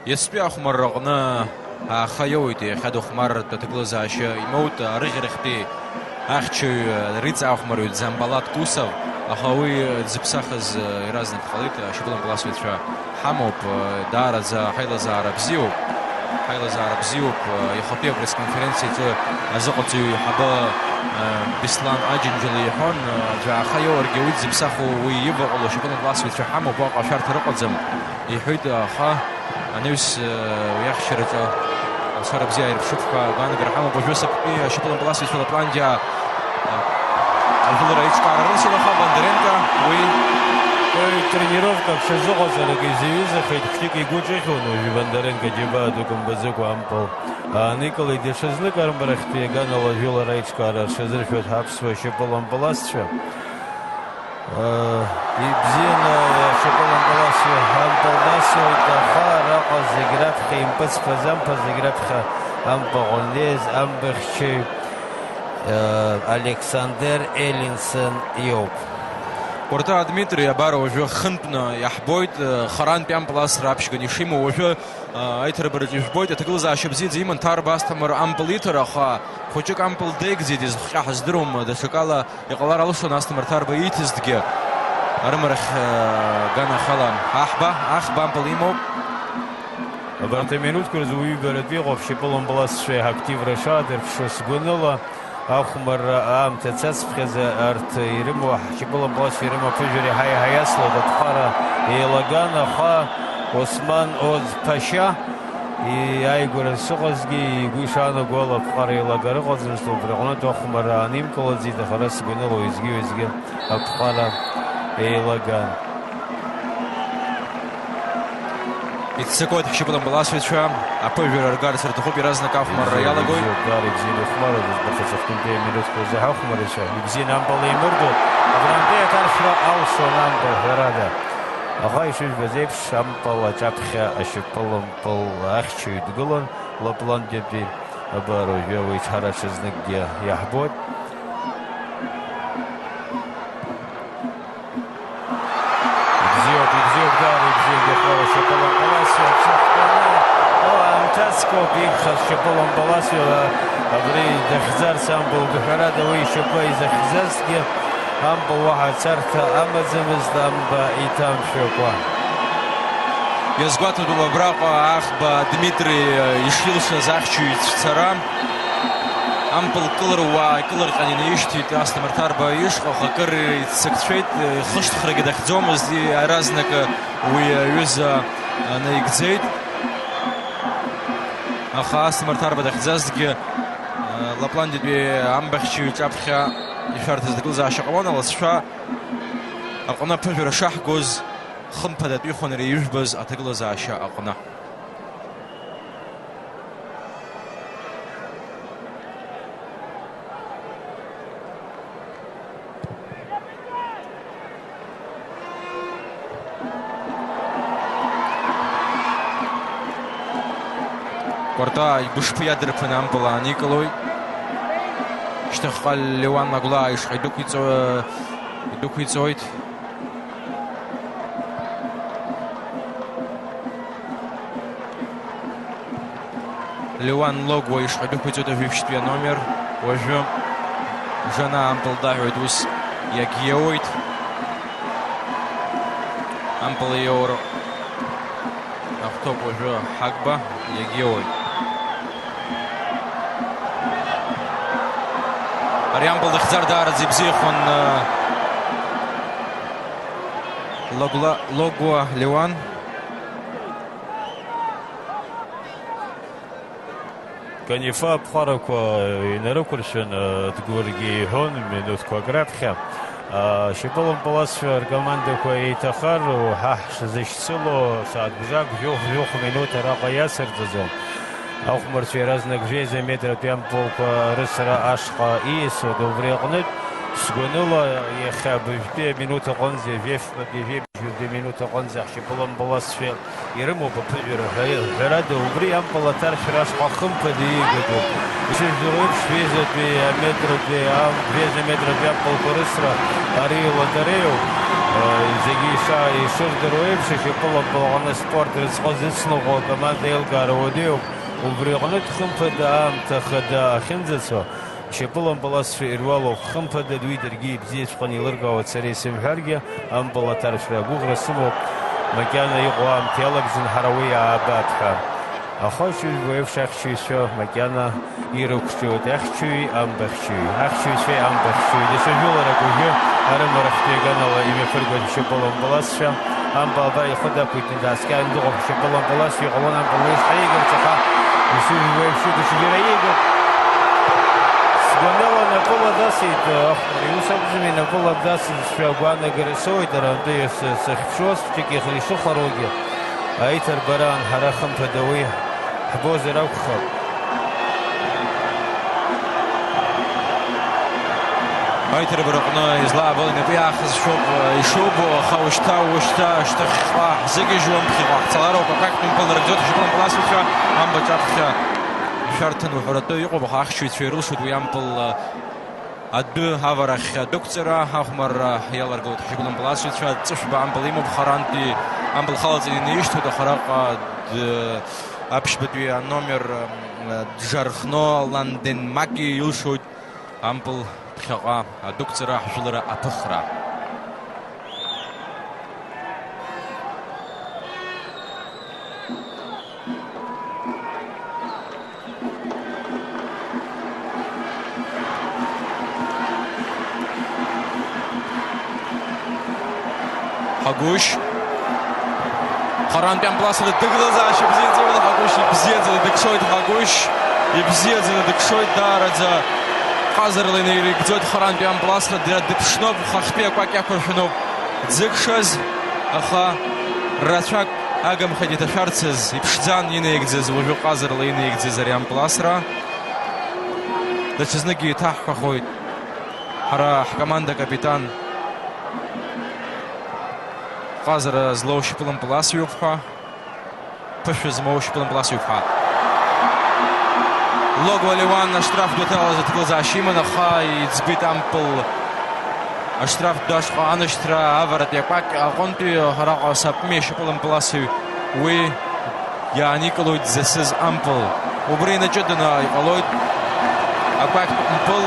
Иацтәи ахәмарраҟны ааха иоуеит, иахьа дыхәмарратә аҭагылазаашьа имоут арыӷьарахьтәи ахьчаҩ, риҵаахәмарҩы Дзамбалаҭ Кусов, аха уи дзыԥсахыз иаразнак дҟалеит, ашьапылампыласҩцәа ҳамоуп, даараӡа ҳаилазаара бзиоуп, ҳаилазаара бзиоуп, иахатәи апресс-конференциаҿы азыҟаҵаҩ еиҳабы, Беслан Аџьынџьал иҳәон, аӡәы ааха иоургьы уи дзыԥсахуа уи иваҟало ашьапылампыласҩцәа ҳамоуп, уаҟа ашәарҭа рыҟаӡам. Иҳәеит, аха анаҩс, э, уи ахьчараҿы алшара бзиа аирԥшып ҳәа агәаанагара ҳамоуп. Уажәы асаптәи ашьапылампыласҩцәа Лапландиа, э, ажәылара аиҿкаара рылшон, аха Бондаренко уи Уи тренировкак шазыҟаҵарак изаҩызахеит, хәҷык игәы ҿыхьон, уажәы Бондаренко џьабаа дук мбаӡакәа ампыл ааникылеит, даҽазнык армарахьтәи аганала ажәылара аиҿкаара рҽазыршәоит ҳаԥсуа шьапылампыласцәа. Ибзианы ашьапылампыласцәа ампыл дасуеит, аха араҟа зегь раԥхьа импыҵԥаз ампыл, зегь раԥхьа ампыл ҟәындеиз амбыхьчаҩ Александр Эллинсон иоуп. Кәарта Дмитри абар уажәы хынтәны иаҳбоит, харантәи ампыл асра аԥшьганы ишимоу уажәы, аиҭарбараҿы ижәбоит, аҭагылазаашьа бзиаӡа иман Ҭарба Асҭамыр ампыл иҭара, аха хәыҷык ампыл деигӡеит, изхҟьа ҳаздыруам, даҽакала иҟалар алшон Асҭамыр Ҭарба ииҭазҭгьы. Арымарахь, аганахьала аҳба, аӷба ампыл имоуп. Абарҭ аминуҭқәа рзы уаҩы ибаратәы иҟоуп, шьапылампыласцәа активра шаадырԥшуа сгәаныла. Ахәмарра аамҭа цацԥхьаӡа арҭ ирымоу, ҳшьапылампыласцәа ирымоу аԥыжәара еиҳа-еиҳа иацлоит. Аԥҟара еилаган, аха Осман Оз Ԥашьа иааигәара сыҟазгьы игәы ишаанаго ала аԥҟара еилагар ыҟаӡамызт, убри аҟнытә ахәмарра аанимкылаӡеит, аха ара сгәаныла уеизгьы-уеизгьы аԥҟара еилаган. Иццакуеит ҳшьапылампыласцәа, аԥыжәара ргарц рҭахуп, иаразнак ахәмарра иалагоит. Ибзиоуп, даара ибзианы ихәмаруеит, избахьаз, аԥхьантәи аминуҭқәа рзы ҳахәмарыцәа ибзианы ампыл еимырдоит. Абрантәи аҭаршәра алшон ампыл, ҳәарада. Аха ишыжәбаз еиԥш, ампыл аҿаԥхьа ашьапылампыл ахьчаҩ дгылан, Лапландиатәи, абар уажәы уи ҽҳара ҽазныкгьы иаҳбоит. Ибзиоуп, ибзиоуп, даара ибзиоуп, иахьа ашьапылампыласцәа аҽыхтәаны, о, аамҭацқәоуп игхаз шьапылампыласцәа, абри дахьӡарц ампыл, ҳәарада, уи ишьапы изахьӡазгьы ампыл уаҳа царҭа амаӡамызт, амба иҭамшәакәа. Иазгәаҭатәуп абраҟа аӷба Дмитри ишилшаз ахьчаҩ ицәцара. Ампыл кылыруа икылырҟьан инаишьҭит Асҭамыр Ҭарба ишҟа, аха акыр иццакцәеит, ихышьҭхрагьы дахьӡомызт, иаразнак уи аҩыза наигӡеит. Аха Асҭамыр Ҭарба дахьӡазгьы, Лапландиатәи амбахьчаҩ иҿаԥхьа ишәарҭаз аҭагылазаашьа ҟалон, алҵшәа аҟны аԥыжәара шаҳгоз, хымԥадатәихуан иара ижәбаз аҭагылазаашьа аҟны. Кәарта игәышԥы иадырԥаны ампыл ааникылоит. Шьҭахьҟа Леуан Лагәлаа ишҟа идәықәиҵо-, идәықәиҵоит. Леуан Логуа ишҟа дәықәиҵоит ажәеиԥшьтәи аномер. Уажәы Жана ампыл даҳәоит, ус иагьиоуеит. Ампыл иоур ахәҭоуп уажәы Ҳагба, иагьиоуеит. Ари ампыл дахьӡар даараӡа ибзиахон, э, Логла-, Логуа Леуан. Канифа аԥҟарақәа инарықәыршәаны дгәыргьы иҳәон минуҭқәак раԥхьа. Шьапылампыласцәа ркомандақәа еиҭахар, уҳа ҳшазышьцыло, сааҭ бжак, жәохә-жәохә минуҭ араҟа иацырҵаӡом. Ахәмарцәа иаразнак жәеиза метратәи ампылқәа рысра ашҟа ииасуеит. Убри аҟнытә, сгәаныла, иахьа абыжәтәи аминуҭ аҟынӡа жәеиԥшьбатәи жәеиԥшьбатәи минуҭ аҟынӡа ҳшьапылампыласцәа ирымоуп аԥыжәара. Ҳәа-, ҳәарада, убри ампыл аҭаршәра ашҟа хымԥада иигатәуп. Ишыжәдыруа еиԥш, жәеизатәи аметратәи ам-, жәеиза метратәи ампылқәа рысра ари лотереиоуп. Зегьы иша-, ишырдыруа еиԥш, ашьапылампыл аҟны аспорт рыӡҟы зыцныҟәо акоманда аилкаара уадаҩуп. Убри аҟнытә хымԥада аамҭа хада ахьынӡацо, шьапылампыласцәа ируалуп, хымԥада, уи даргьы ибзиаҵәҟьаны еилыркаауеит сара исымҳәаргьы, ампыл аҭаршәра агәыӷра сымоуп, макьана иҟоу аамҭа иалагӡаны ҳара уи аабап ҳәа. Аха ишыжәбо еиԥш, ахьчаҩцәа макьана ирықәҿиоит, ахьчаҩи амбахьчаҩи, ахьчаҩцәеи амбахьчаҩи, даҽа жәыларак уажәы арымарахьтәи аганала имҩаԥыргоит шьапылампыласцәа. Ампыл абар ихы дақәиҭны дааскьан дыҟоуп, шьапылампылас иҟалон ампыл уи шҳаигарц, аха ишыжәбо еиԥш, даҽаџьара иигоит. Сгәаныла, Инапыла дасит, ахәмари, ус акәӡам, инапыла дасызшәа агәаанагара соуеит, арантәи ес-, сахьԥшуаз, хәҷык ихы ишыхәароугьы, аиҭарбараан ҳара хымԥада уи ҳбозар акәхап. Аиҭарбараҟны излаабо инапы иаахызшәоуп, ишубо, аха ушьҭа, ушьҭа, шьҭахьҟа ҳзыгьежьуам, ԥхьаҟа ҳцалароуп, ақәакьтә мпыл нарыгӡоит, ишьапылампыл асуцәа, амбаҿаԥхьа ишәарҭаны уҳәаратәы иҟоуп, аха ахьчаҩцәа ирылшоит уи ампыл адәы аварахь адәықәҵара, ахәмарра иаларгылоит ҳшьапылампыл асыҩцәа, ҵышәба ампыл имоуп, харантәи ампыл халаҵаны инаишьҭуеит, аха араҟа д-, аԥшьбатәи аномер, м, Джархно Ланденмаки илшоит ампыл ԥхьаҟа адәықәҵара, ҳжәылара аԥыхра. Ҳагәышь. Харантәи ампыл асра дыгылазаашьа бзиаӡа имоуп Ҳагәышь, ибзиаӡаны дыкшоит Ҳагәышь, ибзиаӡаны дыкшоит, даараӡа ҟазарыла инаирыгӡоит харантәи ампыл асра, дара дыԥшноуп, хахьтәи акәакь иақәыршәноуп дзыкшаз, аха рацәак агымхеит иҭашәарцаз, иԥшӡан инаигӡаз, уажәы ҟазарыла инаигӡаз ари ампыл асра. Даҽазныкгьы еиҭаҳҳәахоит, ҳара ҳкоманда акапитан ҟазара злоу шьапылампыл асҩуп ҳәа, ԥышәа змоу шьапылампыл асҩуп ҳәа. Логуа Леуан аштраф ду аҭалаз аҭагылазаашьа иман, аха иӡбеит ампыл аштраф ду ашҟа анашьҭра аваратәи акәакь аҟынтәи, араҟа сапми ашьапылампыл асҩ уи иааникылоит дзасыз ампыл. Убри инаҷыданы иҟалоит акәакьтә мпыл.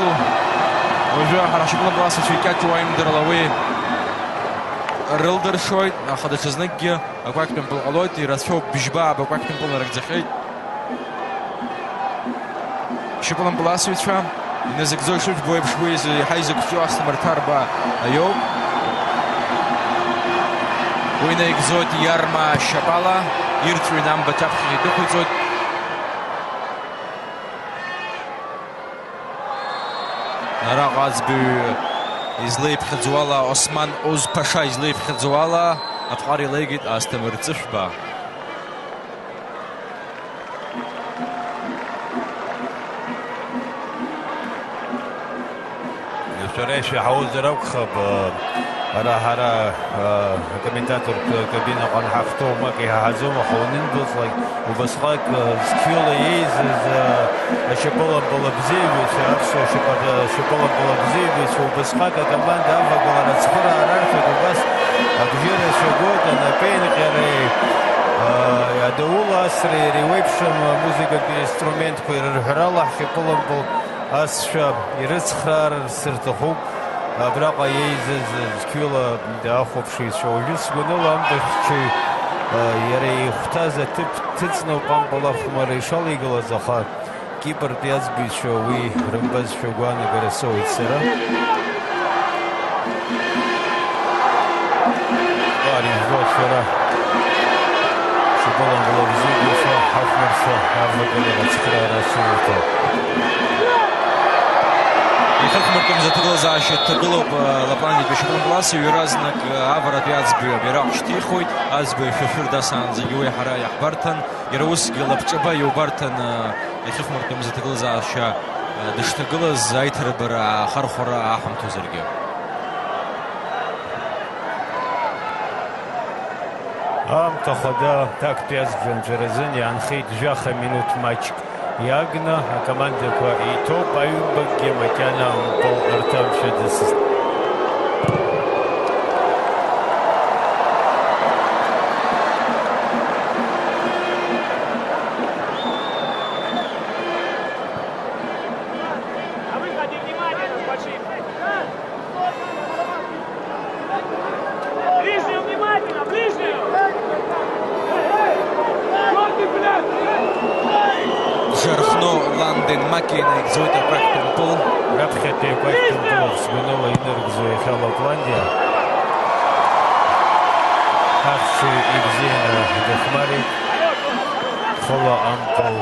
Уажәы ҳара ҳшьапылампыл асыцәа икьаҿу аимдырла уи рылдыршоит, аха даҽазныкгьы акәакьтә мпыл ҟалоит, ирацәоуп, бжьба ааба акәакьтә мпыл нарыгӡахьеит. Шьапылампыл асыҩцәа иназыгӡо ишыжәбо еиԥш, уи изы-, еиҳа изықәҿио Асҭамыр Ҭарба иоуп. Уи наигӡоит иарма шьапала, ирҵәины амбаҿаԥхьа идәықәиҵоит. Араҟа аӡбаҩ излеиԥхьаӡо ала, Осман Оз-Ԥаша излеиԥхьаӡо ала, аԥҟара илеигеит Асҭамыр Ҵышәба. Шәара ишәаҳауазар акәхап, ара ҳара, акомментатортә кабинаҟны ҳахәҭоу умак иҳаҳаӡом, аха уанындәылҵлак, убасҟак, зқьҩыла иеизаз, ашьапылампыл абзиаҩцәа, аԥсуа шьапы-, ашьапылампыл абзиаҩцәа, убасҟак акоманда авагылара ацхыраара арҭоит, убас абжьы рацәа гоит, анапеинҟьареи, а, адаула асреи иреиуеиԥшым амузыкатә инструментқәа ирырҳәарала ҳшьапылампыл асцәа ирыцхраарц рҭахуп. Абраҟа иеизаз зқьҩыла ахәаԥшыҩцәа. Уажәы сгәаныла амбахьчаҩ, а, иара ихәҭаз аҭыԥ дҭыҵноуп ампыл ахәмарра ишалеигалаз, аха Кипртәи аӡбаҩцәа уи рымбазшәа агәаанагара соуеит сара. Ар ижәбоит шәара. Шәгәаламгыло бзиа бызшәа ҳахәмаршәа авагылара ацхыраара ацәырырҭоуп. Ихыхмыртәымз аҭагылазаашьа дҭагылоуп, э, Лапландиатәи ашьапылампыл асыҩ, иаразнак, э, аваратәи аӡбаҩ абираҟ шьҭихуеит, аӡбаҩ шәа шәыр дасаанӡагьы уи ҳара иаҳбарҭан, иара усгьы лабҿаба иубарҭан, э, ихыхмыртәымз аҭагылазаашьа, э, дышҭагылаз аиҭарбара ахархәара аҳамҭозаргьы. Аамҭа хада актәи аӡбаҩцәа рзын иаанхеит жәаха минуҭ маҷк. Иагны акомандақәа еиҭоуп, аҩбагьы макьана ампыл рҭамшәаӡацызт. Ближнюю внимательно, ближнюю! Чё ты, блядь? Джархно Ланденмаки инаигӡоит акәакьтә мпыл. Раԥхьатәи акәакьтә мпыл аԥсгәаныла инаргӡо иахьа Лапландиа. Ахьчаҩ ибзианы дыхәмарит. Хыла ампыл.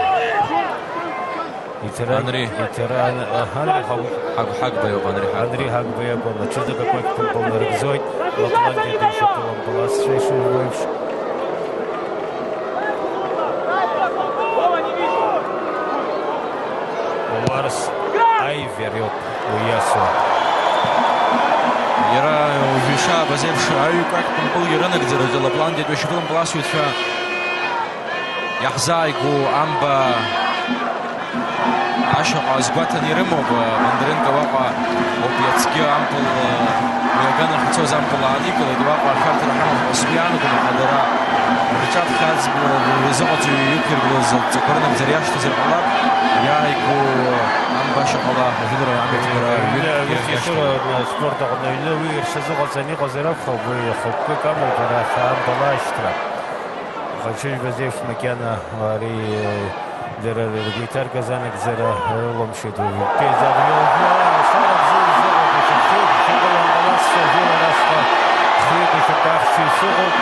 Иҭаран, Анри. Иҭаран, аҳа, Ҳагә-, Ҳагә-, Ҳагба иоуп, Анри Ҳагба. Анри Ҳагба иакәын, аҽыҵак акәакь ԥымпыл нарыгӡоит, Лапландиатәи шьапылампыласцәа ишыжәбо еиԥш. Ларс Аивер иоуп уи иасуа. Иара уажәы ишаабаз еиԥш, аҩ-кәакь ԥымпылгьы рынагӡараҿы Лапландиатәи ашьапылампыласҩцәа иаҳзааигәоу амба ашьаҟа азгәаҭаны ирымоуп. Бондаренко уаҟа ауп иацгьы ампыл, уи аганахь ицоз ампыл ааникылеит. Уаҟа ашәарҭара ҳамоуп ҳәа сгәы иаанагом, аха дара рҿаԥхьа аӡбо рзыҟаҵаҩ иқәиргылаз адҵақәа рынагӡара иашьҭазар ҟалап, иааигәоу амба ашьаҟала ажәылара амҩаԥгара ҩынтә ирхиашҭуеит. Аспорт аҟны аҩны уи рҽазыҟаҵаны иҟазар акәхап, уи ахықәкык амоуп арахь ампыл аашьҭра. Аха ишыжәбаз еиԥш, макьана ари дара ргәы иҭаркыз анагӡара рылымшеит уажәтәи азы абри уажәы алашара бзиа изыҟоуп, ишахәҭоуп, шьапылампыласцәа жәылара ашҟа хҩык ишьапы ахьчаҩ сыҟоуп.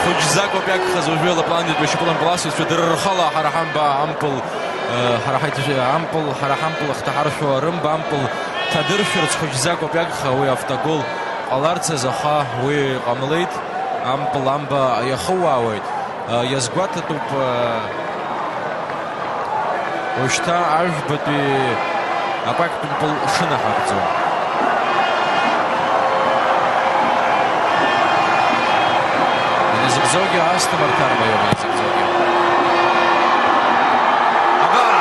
Хәыҷӡак ауп иагхаз уажәы Лапландиатәи ашьапылампыласцәа, дара рхала ҳара ҳамба ампыл, э, ҳара ҳаит-, ампыл, ҳара ҳампыл ахҭаҳаршәуа рымба ампыл ҭадыршәырц хәыҷӡак ауп иагха уи автогол ҟаларц азы, аха уи ҟамлеит, ампыл амба иахыууаауеит. Иазгәаҭатәуп, уажәшьҭа ажәбатәи акәакьтә мпыл шынаҳагӡо. Иназыгӡогьы Асҭамыр Ҭарба иоуп, иназыгӡогьы. Абар,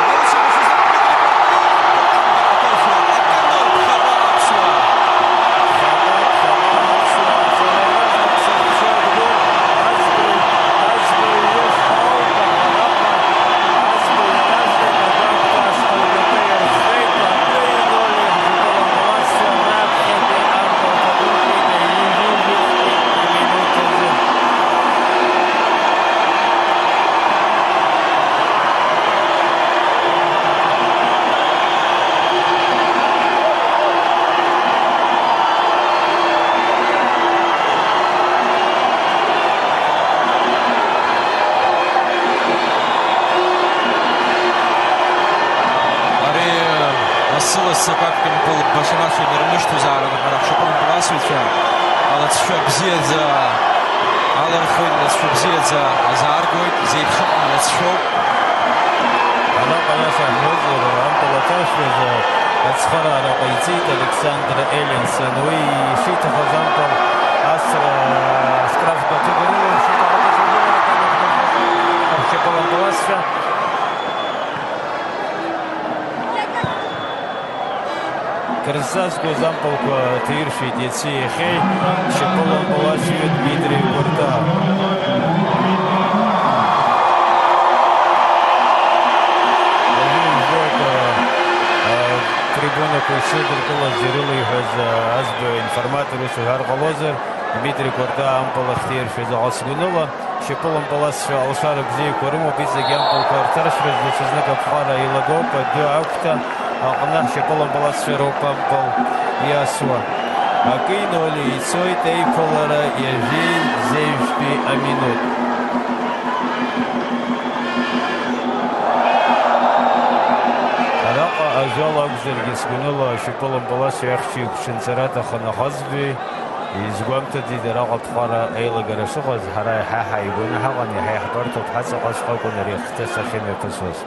Ари, лассы-лассы акәакьтә мпыл баша-баша инармышьҭуазаарын ҳара ҳшьапылампыласҩцәа, алаҵшәа бзиаӡа алырхуеит, алаҵшәа бзиаӡа азааргоит, зеиԥшыҟам лаҵшәоуп. Араҟа иаша ҳҳәозар, ампыл аҭаршәразы ацхыраара ҟаиҵеит Александр Эллинсон. Уи ишиҭахыз ампыл асра штрафбаҭыгәа рыла ишиҭахыз ашьапылампыласцәа. Кырзҵазкуаз ампылқәа ҭаиршәит иаци иахьеи шьапылампыласҩы Дмитри Гәарта. Уажәы ижәбоит, а, а, трибунақәа ишыдыркылаз ирылеиҳәаз, а, азба информатор ус уҳәар ҟалозар, Дмитри Гәарта ампыл ахьҭаиршәыз аҟа сгәаныла. Шьапылампыласцәа алшара бзиақәа рымоуп, иҵегь ампылқәа рҭаршьраз даҽазнык аԥҟара еилагоуп, адәы агәҭа аҟны ҳшьапылампыласцәа роуп ампыл иасуа. Акы ноль ицоит аиԥылара ҩажәи зежәтәи аминуҭ. Араҟа ажәала акәзаргьы, сгәаныла, ашьапылампыласцәа ахьчаҩ гәҽанҵара аҭахын ахазбеи. Изгәамҭаӡеит араҟа аԥҟара аилагара шыҟаз, ҳара иаҳа ҳааигәаны ҳаҟан, иаҳа иаҳбарҭоуп, ҳаҵаҟаҵәҟьа акәын ари ахҭыс ахьымҩаԥысуаз.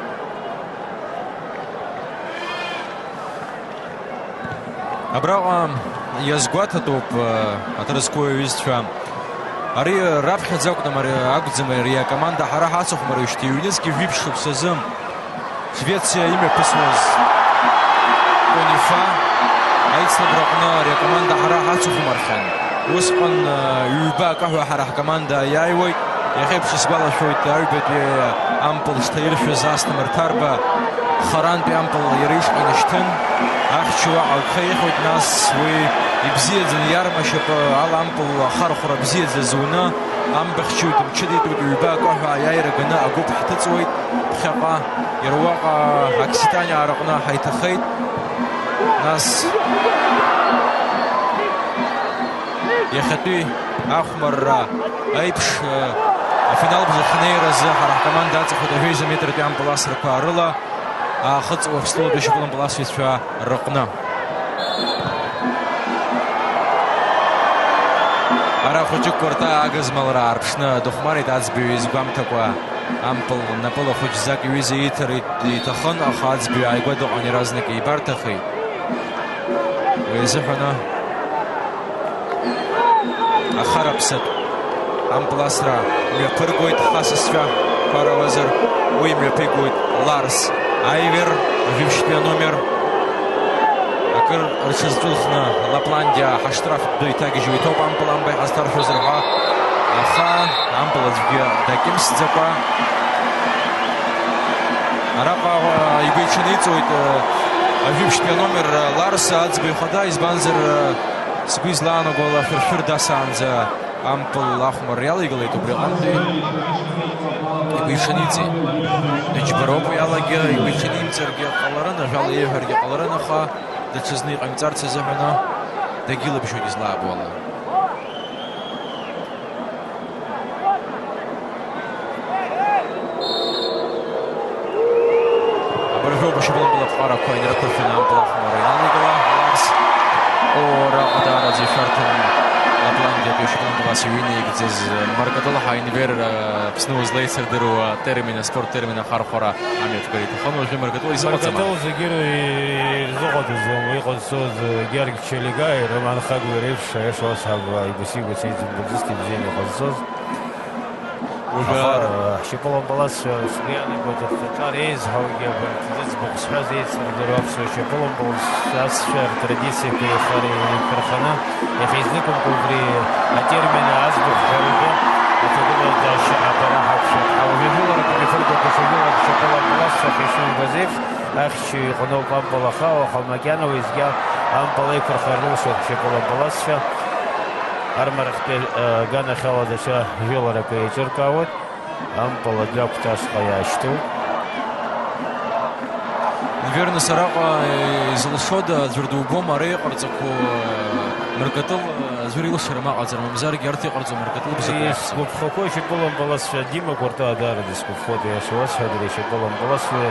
Абраҟа иазгәаҭатәуп, э, аҭырқәтәылаҩ иҩызцәа. Ари раԥхьаӡа акәӡам, ари акәӡам, ари акоманда ҳара ҳацыхәмарыжьҭеи ҩнызқьи жәиԥшь шықәсазы. Швециа имҩаԥысуаз Конифа аицлабраҟны ари акоманда ҳара ҳацыхәмархьан. Усҟан, ҩба акы ҳәа ҳара ҳкоманда иааиуеит. Иахьеиԥш исгәалашәоит, аҩбатәи ампыл шҭаиршәыз Асҭамыр Ҭарба харантәи ампыл иара ишҟа инашьҭын. Ахьча уаҟа агәхеихьоит, нас уи ибзиаӡаны иарма шьапы ала ампыл ахархәра бзиаӡа зуны, амбахьчаҩ дымчыдеитәуеит, ҩба акы ҳәа аиааира ганы агәыԥ ҳҭыҵуеит. Ԥхьаҟа, иара уаҟа Окситаниа араҟны ҳаиҭахеит. Нас иахьатәи ахәмарра аиԥш, э, Афинал бжахь ҳнеиразы ҳара ҳкоманда аҵахоит ажәеиза метртәи ампыл асрақәа рыла, Аахыҵ Уахсҭылатәи ашьапылампыл асыҩцәа рыҟны. Ара хәыҷык кәарта агызмалра аарԥшны дыхәмарит аӡбаҩ изгәамҭакәа. Ампыл напыла хәыҷӡак иҩыза ииҭар иҭахын, аха аӡбаҩ ааигәа дыҟан, иаразнак еибарҭахеит. Уи азыҳәаны Ахараԥсатә ампыл асра мҩаԥыргоит ҳасасцәа, ҳәарауазар, уи мҩаԥигоит Ларс Аивер, жәибжьтәи аномер. Акыр рҽазҵәылхны Лапландиа ҳаштраф дәы иҭагьежьуа иҭоуп ампыл амба иҳазҭаршәозар ҳәа, аха ампыл аӡәгьы дакьымсӡакәа. Араҟа, а, игәы иҽаниҵоит, а, ажәибжьтәи аномер, а, Ларс аӡбаҩ хада, избанзар, а, Сгәы излаанаго ала, фырфыр дасаанӡа ампыл ахәмарра иалеигалеит, убри аҟынтәи игәы иҽаниҵеит. Дыџьбароуп уи алагьы, игәы иҽанимҵаргьы ҟаларын, ажәала иеиҳәаргьы ҟаларын, аха даҽазны иҟаимҵарц азыҳәаны дагьылабжьоит излаабо ала. Абыржәоуп ашьапылампыл аԥҟарақәа инарықәыршәаны ампыл ахәмарра иналеигала Ларс. О, араҟа даараӡа ишәарҭан Лапландиатәи ашьапылампыл ас иҩеины игӡаз Маркатыл Ҳаинвер, Аԥсны узлеицырдыруа термин, аспорт термин ахархәара амҩаԥгара иҭахын. Уажәы Маркатыл изыҟаҵама? Маркатыл зегьы ирзыҟаҵаӡом, иҟазҵоз Георги Чалигаи, Роман Хагәеи реиԥш, аиаша уасҳәап, игәсигәыц еиҵбы бзианы иҟазҵоз. Уажәы аха, ҳшьапылампыласцәа сгәы иаанагоит, рҭаҿар еизҳаугьы абарҭ зыӡбахә сҳәаз еицырдыруа аԥсуа шьапылампыласцәа ртрадициақәа еихар-, еиқәырханы, иахьа изныкымкәа убри атермин аӡбахә ҳәаратәы аҭагылазаашьа абара ҳақәшәеит. Ҳа уажәы жәыларак мҩаԥыргоит, даҽа жәыларак шьапылампыласцәа ҳәа ишубаз еиԥш, ахьчаҩ иҟаноуп ампыл, аха уаха макьана уеизгьы ампыл еиқәырхар рылшоит шьапылампыласцәа. Армарахьтәи, э, аганахьала даҽа жәыларак еиҿыркаауеит. Ампыл адәы агәҭасҟа иаашьҭуп. Наверное, сараҟа, э, изылшода, аӡәыр дубом, ара иҟарҵақәоу, э, Маркатыл, э, аӡәыр илшарым аҟаҵара, мамзаргьы арҭ иҟарҵо Маркатыл бзиақәа иаҳзам. Исгәаԥхақәоу шьапылампыласцәа, Дима Кәарта даара дысгәаԥхоит, аиаша уасҳәап, иара ишьапылампыласцәа,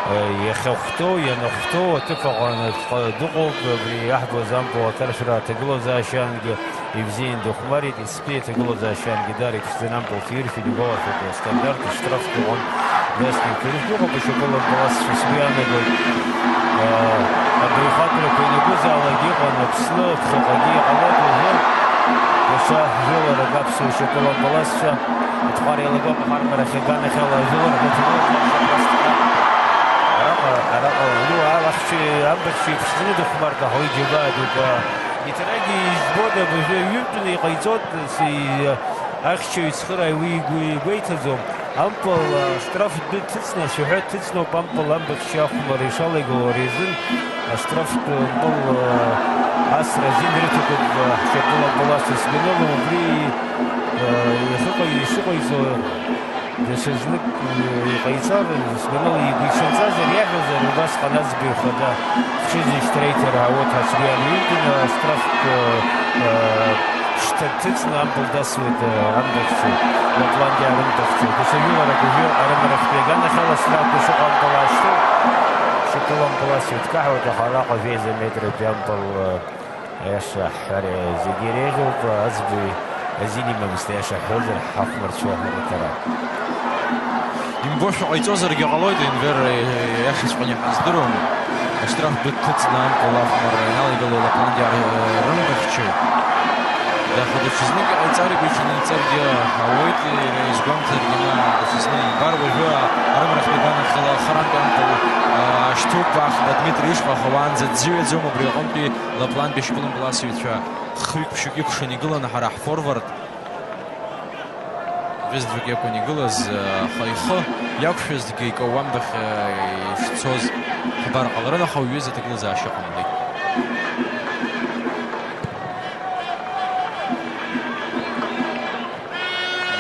э, иахьахәҭоу, ианахәҭоу аҭыԥ аҟны дҟа-, дыҟоуп, абри иаҳбоз ампыл аҭаршәра аҭагылазаашьангьы ибзианы дыхәмарит, иацтәи аҭагылазаашьангьы даара иԥшӡаны ампыл ҭиршәит, игәалашәоит, астандарт, аштраф ҟәыӷан, насгьы иҭыршәтәуп, ашьапылампыласцәа сгәы иаанагоит, аа, абаҩхатәрақәа ианакәызаалак иҟан Аԥсны, ԥхьаҟагьы иҟалоит уажәы, даҽа жәыларак аԥсуа шьапылампыласцәа, аҭҟәара иалагоуп ахархәарахь аганахьала ажәылара ҳәа ҭагылазаашьа убас дҟан. Араҟа, араҟа, ну, алахьчаҩ, амбахьчаҩ иԥшӡаны дыхәмарт, аха уи џьабаа дук, аа, Иҭарагьы избоит, абыржәы ҩынтәны иҟаиҵоит, ахьчаҩ ицхырааҩ уи игәы игәеиҭаӡом. Ампыл, а, штраф дәы ҭыҵны, ашәаҳәа ҭыҵноуп ампыл амбахьча ахәмарра ишалеигалоу ари азын, аштрафтә ампыл, а, асра азин рыҭатәуп, а, ҳшьапылампыласцәа сгәанала, убри, а, иахьыҟаи-, ишыҟаиҵо. Даҽазнык, э, иҟаиҵар, сгәанала, игәиҽанҵазар, иаҳәозар, убасҟан аӡбаҩ хада хшыҩзышьҭра иҭара ауеит ҳәа сгәы иаанагоит, аштрафтә, э, э, шьҭа дҭыҵны ампыл дасуеит, э, амбахьчаҩ, Лапландиа арымбахьчаҩ. Даҽа жәыларак уажәы арымарахьтәи аганахьала снаҭ дышыҟамтәала ашьҭоуп. Шьапылампылас иҭкаҳауеит, аха араҟа жәеиза метратәи ампыл, э, Аиаша ҳҳәар зегьы иреиӷьуп, аӡбаҩ азин имамызт, аиаша ҳҳәозар, ҳахәмарцәа рыҭара. Имбошәа ҟаиҵозаргьы ҟалоит, Енвер иашаҵәҟьаны иҳаздыруам. Аштраф дәы дҭыҵны ампыл ахәмарра иналеигалоу Лапландиа рымбахьчаҩ. Аха даҽазнык иҟаиҵар, игәы иҽаниҵаргьы ауеит, иара изгәамҭаргьы, ма даҽазны ибар, уажәы арымарахьтә аганахьала харантә ампыл, а, ашьҭоуп, Ахба Дмитри ишҟа, аха уаанӡа дзыҩаӡом, убри аҟынтәи Лапландтәи ашьапылампыласыҩцәа хҩык-ԥшьҩык икәшан игыланы ҳара ҳфорвард. Ҩызаӡәык иакәын игылаз, аха ихы иақәшәазҭгьы икаууамбахь ишцоз ҳбар ҟаларын, аха уҩыза аҭагылазаашьа ҟамлеит.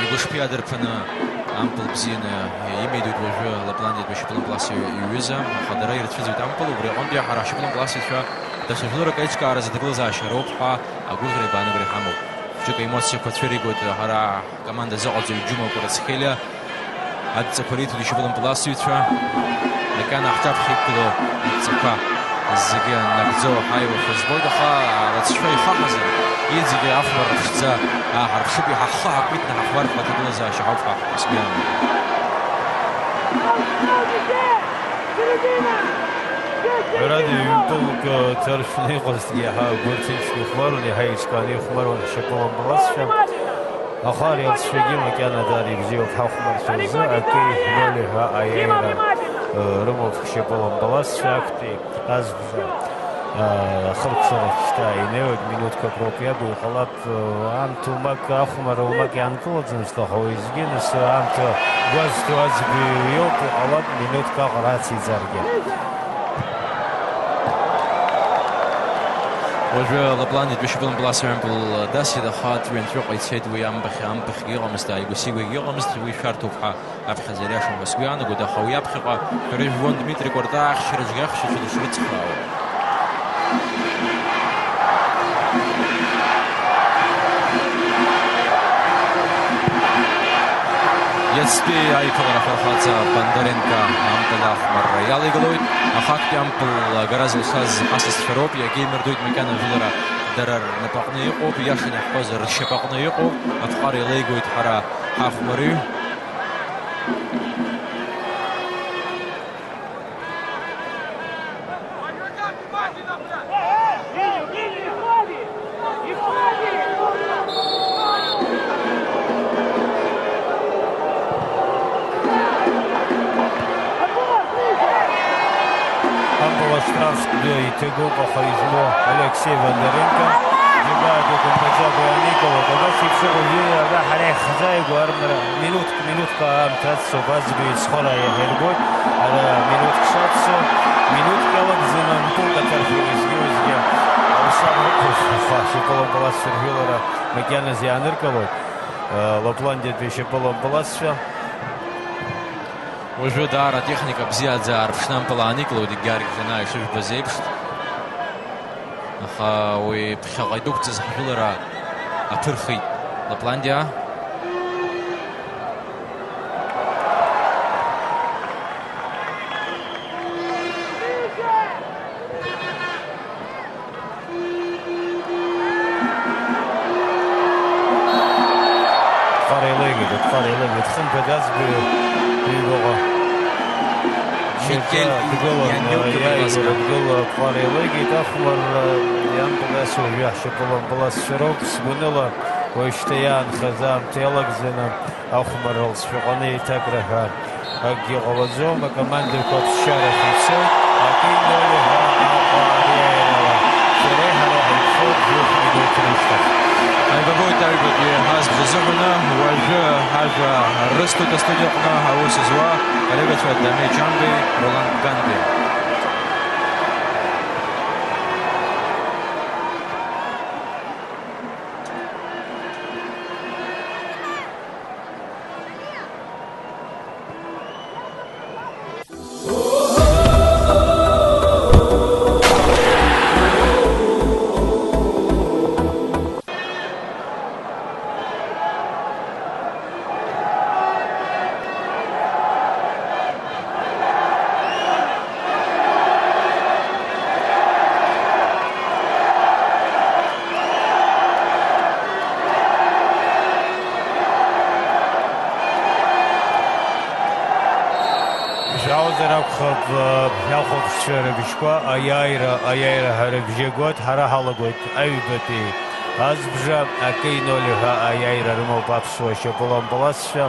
Игәышԥы иадырԥаны ампыл бзианы имеидоит уажәы Лапландиатәи ашьапылампылас иҩыза, аха дара ирцәыӡуеит ампыл, убри аҟынтәи ҳара ҳшьапылампыласцәа даҽа жәларак аиҿкааразы аҭагылазаашьа роуп ҳәа агәыӷра игәаанагареи ҳамоуп. Џьоук аемоциақәа цәыригоит ҳара ҳкоманда азыҟаҵаҩ Џьума Кәарацхелиа. Адҵақәа риҭоит ишьапылампыласҩцәа. Макьана ҳҿаԥхьа иқәгылоу адҵақәа зегьы нагӡо ҳаиуашәа збоит, аха алыҵшәа ихаҳазар, иҵегьы ахәмарра ԥшӡа ааҳарԥшып, иҳа ҳхы ҳакәиҭны ҳахәмарт ҳәа аҭагылазаашьа ҳауп ҳәа сгәы иаанагоит. Ҳәарада, ҩ-полк ҭаршәны иҟазҭгьы иаҳа агәы рҭынчны ихәмаруан, иаҳа еиҿкааны ихәмаруан ҳшьапылампыласцәа. Аха ари алҵшәагьы макьана даара ибзиоуп ҳахәмарцәа рзы, акеи ноль ҳәа аиааира, э, рымоуп ҳшьапылампыласцәа, актәи азбжа, э, ахыркәшарахь шьҭа инеиуеит, минуҭқәак роуп иагу, иҟалап, э, аамҭа умак ахәмарра умак иаанкылаӡамызт, аха уеизгьы нас аамҭа гәазҭо аӡбаҩ иоуп, иҟалап, минуҭк аҟара ациҵаргьы. Уажәы Лапландиатәи шьапылампыласцәа ҩампыл дасит, аха ҵәҩанҵәыҟа ицеит уи амбахь, амбахьгьы ыҟамызт, ааигәа-сигәагьы ыҟамызт, уи шәарҭоуп ҳәа аԥхьаӡа иариашам ҳәа сгәы иаанагоит, аха уи аԥхьаҟа шәара ижәбон Дмитри Кәарта ахьчараҿгьы ахьчацәа дышрыцхраауа. Иацтәи аиԥылара афырхаҵа Бондаренко ампыл ахәмарра иалеигалоит. Ахатәи ампыл агара зылшаз асасцәа роуп, иагьеимырдоит макьана ажәылара дара рнапаҟны иҟоуп, иашаны иаҳҳәозар, ршьапаҟны иҟоуп. Аԥҟара еилеигоит ҳара ҳахәмарҩы. Ампыл ашьҭран зтәы иҭыгоуп, аха измоу Алексеи Бондаренко џьабаа дук мҳәаӡакәа иааникылоит. Абас еиԥш ыҟоу ара ҳара иаҳзааигәоу армра минуҭк, минуҭк аамҭа аццоуп, аӡбаҩ ицхыраара иаҳирбоит. Ара минуҭк шаццо, минуҭк иалагӡаны ампылк аҭаршәуа уеизгьы-уеизгьы алшара ықәызхуа шьапылампыласцәа ржәылара макьаназы иааныркылоит, э, Лапландиатәи ашьапылампыласцәа. Уажәы даара атехника бзиаӡа аарԥшны ампыл ааникылоит, егьаргь џьанаа ишыжәбаз еиԥш. Аха уи ԥхьаҟа идәықәҵаз ҳжәылара аԥырхит Лапландиа. Аԥҟара еилеигеит, аԥҟара еилеигеит. Хымԥада аӡбаҩ ҩбаҟа Микель шьаҿа дгылан, Ианиуки иааигәара Беласка. Дгыла аԥҟара еилеигеит. Ахәмарра иампыл асуа жәаҳшьапылампыласцәа роуп. Сгәаныла, уажәшьҭа иаанхаз аамҭа иалагӡаны ахәмарра алҵшәаҟны еиҭакра ҳәа акгьы ҟалаӡом, акомандақәа аԥсшьарахь ицоит, акеи ноль ҳәа Аҟәа ариааирала. Шәареи ҳареи ҳаиццоит жәохә минуҭ рышьҭахь. Ааигәагоит аҩбатәи азбжа азыҳәаны, уажәы ажәа рысҭоит астудиаҟны аус зуа коллегацәа Дамеи Ҷанбеи, Ролан Ганбеи. Ишәаҳауазар акәхап, ахәаԥшцәа рыбжьқәа аиааира, аиааира ҳәа рыбжьы гоит, ҳара ҳалагоит аҩбатәи азбжа, акеи ноль ҳәа аиааира рымоуп аԥсуа шьапылампыласцәа.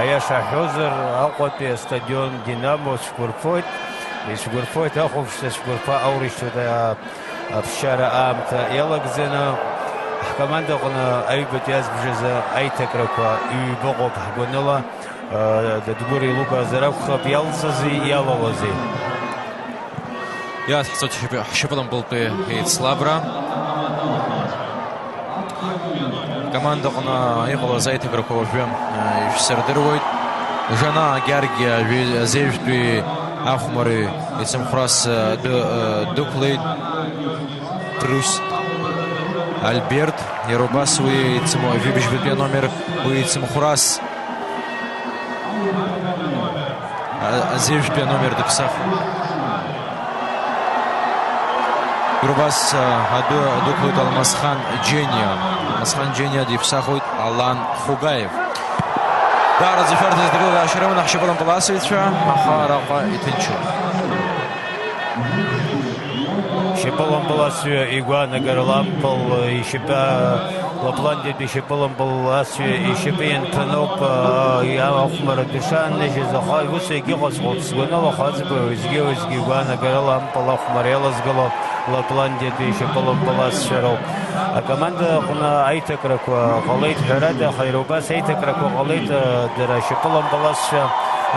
Аиаша ҳҳәозар, Аҟәатәи астадион Динамо цәқәырԥоит, ицәқәырԥоит ахәаԥшцәа, цәқәырԥа аурышьҭуеит, а, аԥсшьара аамҭа иалагӡаны. Ҳкомандаҟны аҩбатәи азбжазы аиҭакрақәа ҩба ыҟоуп ҳгәаныла, а, Дадгәыр илукаазар акәхап, иалҵызи, иалалази. Иацҳҵоит ҳшьапы-, ҳшьапылампылтәи еицлабра. Командаҟны иҟалаз аиҭакрақәа уажәы, э, ишәсырдыруеит. Жана Гьаргьиа ажәи-, азеижәтәи ахәмарҩ ицымхәрас, э, дәы-, э, дықәлеит. Плюс Альберт, иара убас уи ицымхә-, жәибжьбатәи аномер, уи ицымхәрас, а-, азеижәтәи аномер дыԥсахуеит. Иара убас, а, адәы дықәлоит Алмасхан Џьениа. Алмасхан Џьениа диԥсахуеит Алан Хугаев. Даараӡа шәарҭа зҭагылазаашьа рыман ҳшьапылампыласыҩцәа, аха араҟа иҭынчуп. Шьапылампыласҩы игәаанагарала ампыл ишьапы, Лапландиатәи шьапылампыласҩы ишьапы ианҭәаноуп, а, ахәмарратә ишааннажьыз, аха ус егьыҟазҵоит, сгәаныла, аха аӡбаҩ уеизгьы-уеизгьы игәаанагарала ампыл ахәмарра иалазгало Лапландиатәи ишьапылампыласцәа роуп. Акоманда аҟны аиҭакрақәа ҟалеит, ҳәарада, аха иара убас аиҭакрақәа ҟалеит, а, дара ашьапылампыласцәа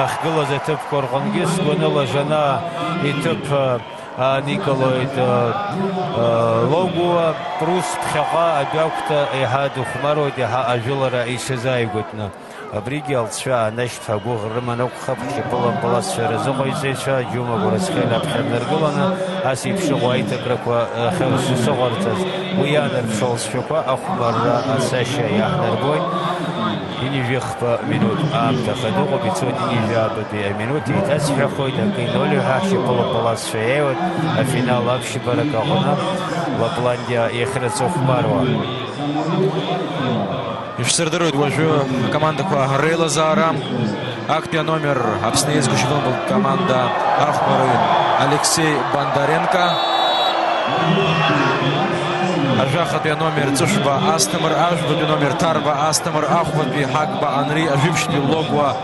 ахьгылаз аҭыԥқәа рҟынгьы, сгәаныла, Жанаа иҭыԥ, а, ааникылоит, а, а, Логуа, Прус ԥхьаҟа адәы ақәҭа еиҳа дыхәмаруеит, еиҳа ажәылара иҽазааигәатәны. Абригьы алҵшәа аанашьҭ ҳәа агәыӷра рыман акәхап, ҳшьапылампыласцәа рзыҟаиҵаҩцәа Џьума Гәарасхел аԥхьа днаргыланы, ас еиԥш ыҟоу аиҭакрақәа ахьырзыҟарҵаз, уи иаанарԥшуа алҵшәақәа ахәмарра ацашьа иаҳнарбоит. Ҩынҩажәихԥа минуҭ аамҭа хадыҟоуп, ицоит ҩынҩажәаабатәи аминуҭ, еиҭасҳәахоит, акы ноль ҳәа ҳшьапылампыласцәа иааиуеит, афинал аԥшьбарак аҟны Лапландиа иахьырҵыхәмаруа. Ишәсырдыруеит уажәы акомандақәа реилазаара. Актәи аномер Аԥсны еизгоу шьапылампылтә команда ахәмарҩы Алексеи Бондаренко. Ажәахатәи аномер Ҵәышба Асҭамыр, ажәбатәи номер Ҭарба Асҭамыр, ахәбатәи Ҳагба Анри, ажәибжьтәи Логуа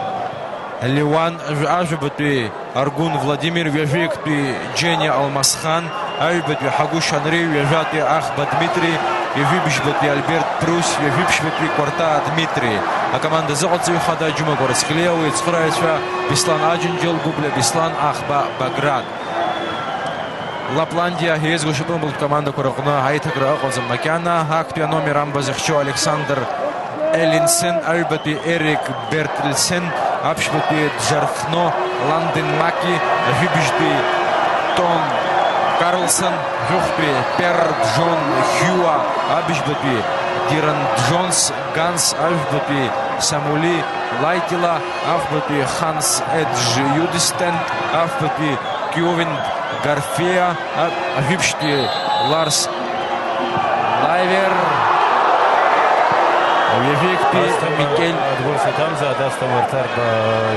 Леуан, ажә-, ажәабатәи Аргәын Владимир, ҩажәеиктәи Џьениа Алмасхан, аҩбатәи Ҳагәышь Анри, ҩажәатәи Ахба Дмитри, ҩажәибжьбатәи Альберт Прус, ҩажәиԥшьбатәи Кәарта Дмитри. Акоманда азыҟаҵаҩ хада Џьума Гәарасхелиа, уи ицхырааҩцәа Беслан Аџьынџьал, Гәыблиа Беслан, Ахба Баграт. Лапландиа еизгоу шьапылампылтә командақәа рыҟны аиҭакра ыҟаӡам макьана. Актәи аномер амба зыхьчо Александр Эллинсен, аҩбатәи Эрик Бертельсен, аԥшьбатәи Джарфно Ланденмаки, ажәибжьтәи Том Карлсон, жәохәтәи Пер Джон Хьюа, абжьбатәи Диран Джонс Ганс, ажәбатәи Самули Лайтила, афбатәи Ханс Эдж Юдистен, афбатәи Киовин Гарфеа, а-, ажәибжьтәи Ларс Лайвер, ҩажәеиктәи Асҭамыр Микель. Адгәыр саҭамзааит, Асҭамыр Ҭарба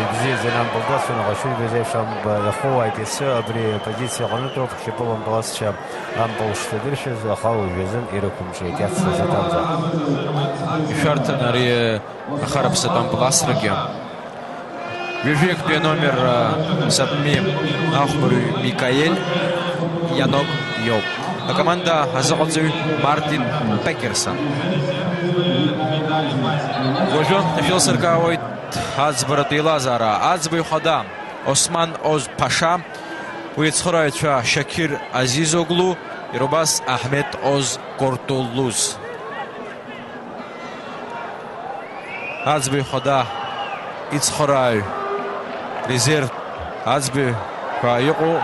ибзиаӡаны ампыл дасуан, аха шәыжәбаз еиԥш ампыл иахууааит иацы абри апозициа аҟнытәоуп, ҳшьапылампыласцәа ампыл шҭадыршәыз, аха уажәазын ирықәымҿиеит, иацлаз аҭамзааит. Ишәарҭан ари Ахараԥсатә ампыласрагьы. Ҩажәи актәи аномер, а, сапми ахәмарҩ Микаель Ианок иоуп. Акоманда азыҟаҵаҩ Мартин Пекерсон. Уажәы ишәылсыркаауеит аӡбаратә еилазаара. Аӡбаҩ хада Осман Оз Ԥаша, уи ицхырааҩцәа Шьақьыр Азизоглу, иара убас Аҳмед Оз Кортуллуз. Аӡбаҩ хада ицхырааҩ, резерв аӡбаҩ ҳәа иҟоу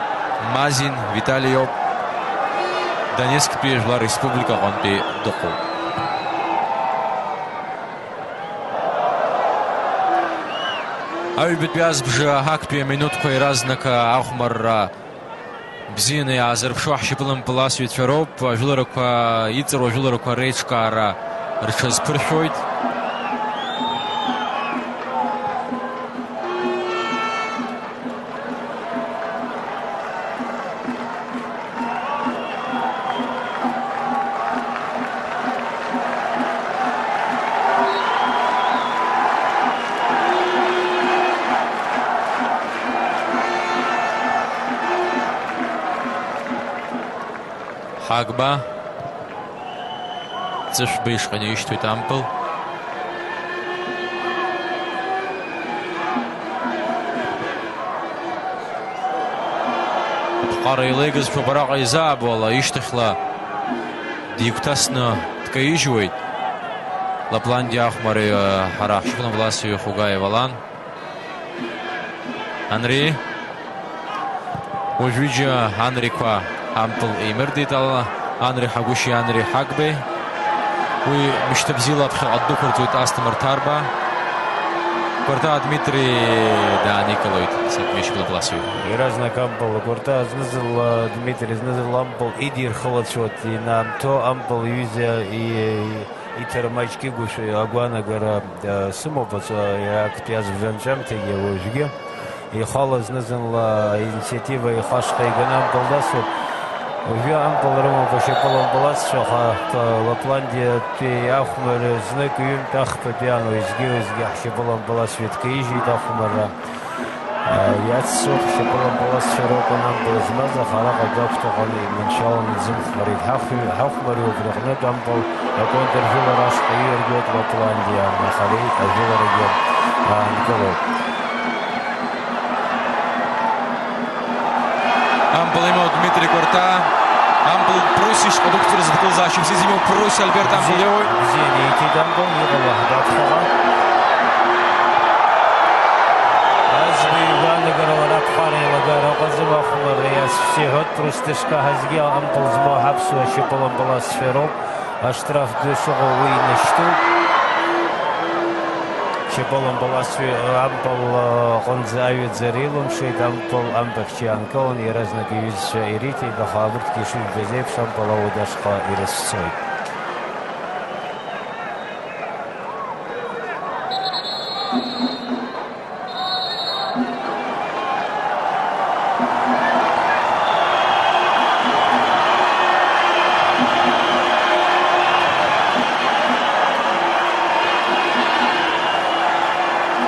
Мазин Витали иоуп, Донецктәи Жәлар Республика аҟынтәи дыҟоуп. Аҩбатәи азбжа актәи аминуҭқәа иаразнак ахәмарра бзианы иаазырԥшуа ҳшьапылампыласҩцәа роуп, ажәыларақәа, иҵару ажәыларақәа реиҿкаара рҽазԥыршәоит. Ҳагба. Ҵышәба ишҟа инеишьҭуеит ампыл. Аԥҟара илеигазшәоуп араҟа изаабо ала, ишьҭахьла дигәҭасны дкаижьуеит. Лапландиа ахәмари, ҳара ҳшьапылампыласҩы Хугаев Алан. Анри. Уажәыџьа Анриқәа ампыл еимырдеит ала, Анри Ҳагәышьи Анри Ҳагбеи. Уи мышьҭабзиала аԥхьаҟа ддәықәырҵоит Асҭамыр Ҭарба. Кәарҭаа Дмитри дааникылоит, сакмеишь Плапласуи. Иаразнак ампыл Кәарҭаа зны-зынла, Дмитри зны-зынла ампыл идирхылацәоуеит, инаамҭоу ампыл иҩыза и-, иҭармаҷкьыгәышәа агәаанагара, а, сымоуп, аҵәа иара актәи азыбжанҵәамҭагьы уажәгьы. Ихала зны-зынла аинициатива ихы ашҟа иганы ампыл дасуеит. Уажәы ампыл рымоуп ашьапылампыласцәа, аха, а, Лапландиатәи ахәмарра знык, ҩынтә, ахԥатәи ан уеизгьы-уеизгьы ҳшьапылампыласцәа иҭкаижьит ахәмарра. А, иаццоит ҳшьапылампыласцәа ракәын ампыл змаз, аха араҟа агәаԥхҭа ҟалеит, маншәаланы изымхәмарит. Ҳахә-, ҳахәмарҩы убри аҟнытә ампыл аконтржәылара ашҟа ииаргоит Лапландиа, аха ари ажәыларагьы аанкылоуп. Ампыл имоуп Дмитрий Кәарҭаа. Ампыл Пруссиа ишҟа дықәҵара зыдкылзаашьа бзиа имоуп Пруссиа Альберт ампыл иоуеит. Бзианы ииҭеит ампыл, иҟало ҳгәаԥхаҟа. Азбаҩ игәаанагарала ара аԥҟара еилагар ыҟаӡам, ахәмарра иацшәа иҳәоит, Пруссиа дышкаҳазгьы ампыл змоу ҳаԥсуа шьапылампыласцәа роуп. Аштраф ду шыҟоу уи инашьҭуп. Шьапылампыласҩы ампыл аҟынӡа аҩаӡара илымшеит, ампыл ампахьча иаанкылан, иаразнак иҩызцәа ириҭеит, аха абырҭгьы ишыжәбаз еиԥш, ампыл ауда ашҟа ирызцоит.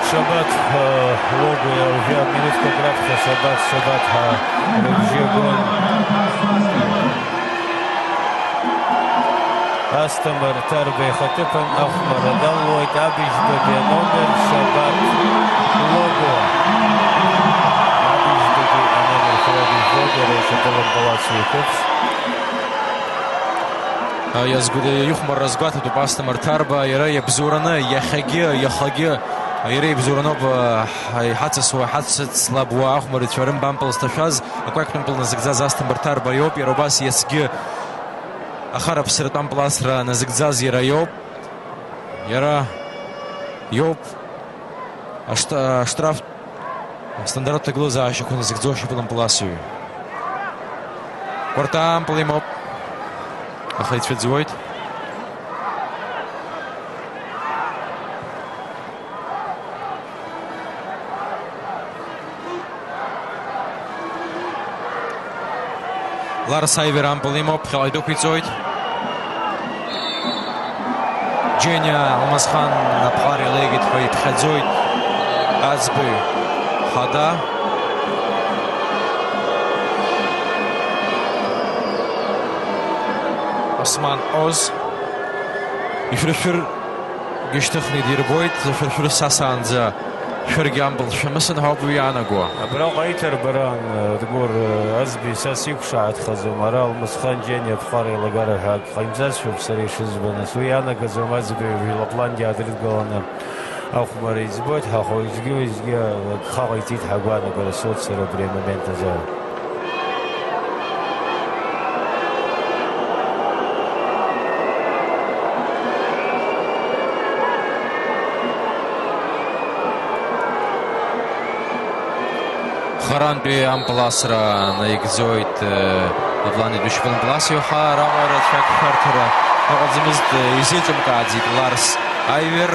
Шабаҭ, э, Логәи уажәы аминуҭқәак раԥхьа Шабаҭ, Шабаҭ ҳәа рыбжьы гон. Асҭамыр Ҭарба ихаҭыԥан ахәмарра далалоит абыжьбатәи аномер Шабаҭ Логуа. Абыжьбатәи аномер Шабаҭ Логуа ршьапылампыласҩы иқәыԥш. Иазгәа-, ихәмарра азгәаҭатәуп Асҭамыр Ҭарба, иара иабзоураны, иахьагьы, иахагьы, иара ибзоураноуп, ҳа-, иҳацасуа, ҳацыцлабуа ахәмарыцәа рымбампыл зҭашәаз, акәакьтәымпыл назыгӡаз Асҭамыр Ҭарба иоуп, иара убас иацгьы ахараԥсыратә ампыласра назыгӡаз иара иоуп. Иоуп. Ашт-, аштраф, астандарттә ҭагылазаашьақәа назыгӡо ашьапылампыласҩы. Кәарҭаа ампыл имоуп. Аха ицәыӡуеит. Ларс Аивер ампыл имоуп, ԥхьаҟа идәықәиҵоит. Џьениа Алмасхан аԥҟара илеигеит ҳәа иԥхьаӡоит аӡбаҩ хада. Осман Оз ишәыршәыр Гьышьҭыхны идирбоит, зышәыршәыр сасаанӡа шәыргьы ампыл шәамысын ҳәа ауп уи иаанаго. Абраҟа иҭарбаран, Дгәыр, азбеи са сиқәшаҳаҭхаӡом, ара Алмысхан Џьениа аԥҟара еилагара ҳәа акы ҟаимҵазшәоуп сара ишызбо, нас уи иаанагаӡом аӡбеи уажә Лапландиа дрыдгыланы ахәмарра иӡбоит ҳәа, аха уеизгьы-уеизгьы агха ҟаиҵеит ҳәа агәаанагара соуеит сара убри амомент азы. Харантәи ампыласра наигӡоит, э, Атланти дышьапылампыласҩы, аха араҟа рацәак шәарҭара ыҟаӡамызт, э, изеиҿымкааӡеит Ларс Аивер.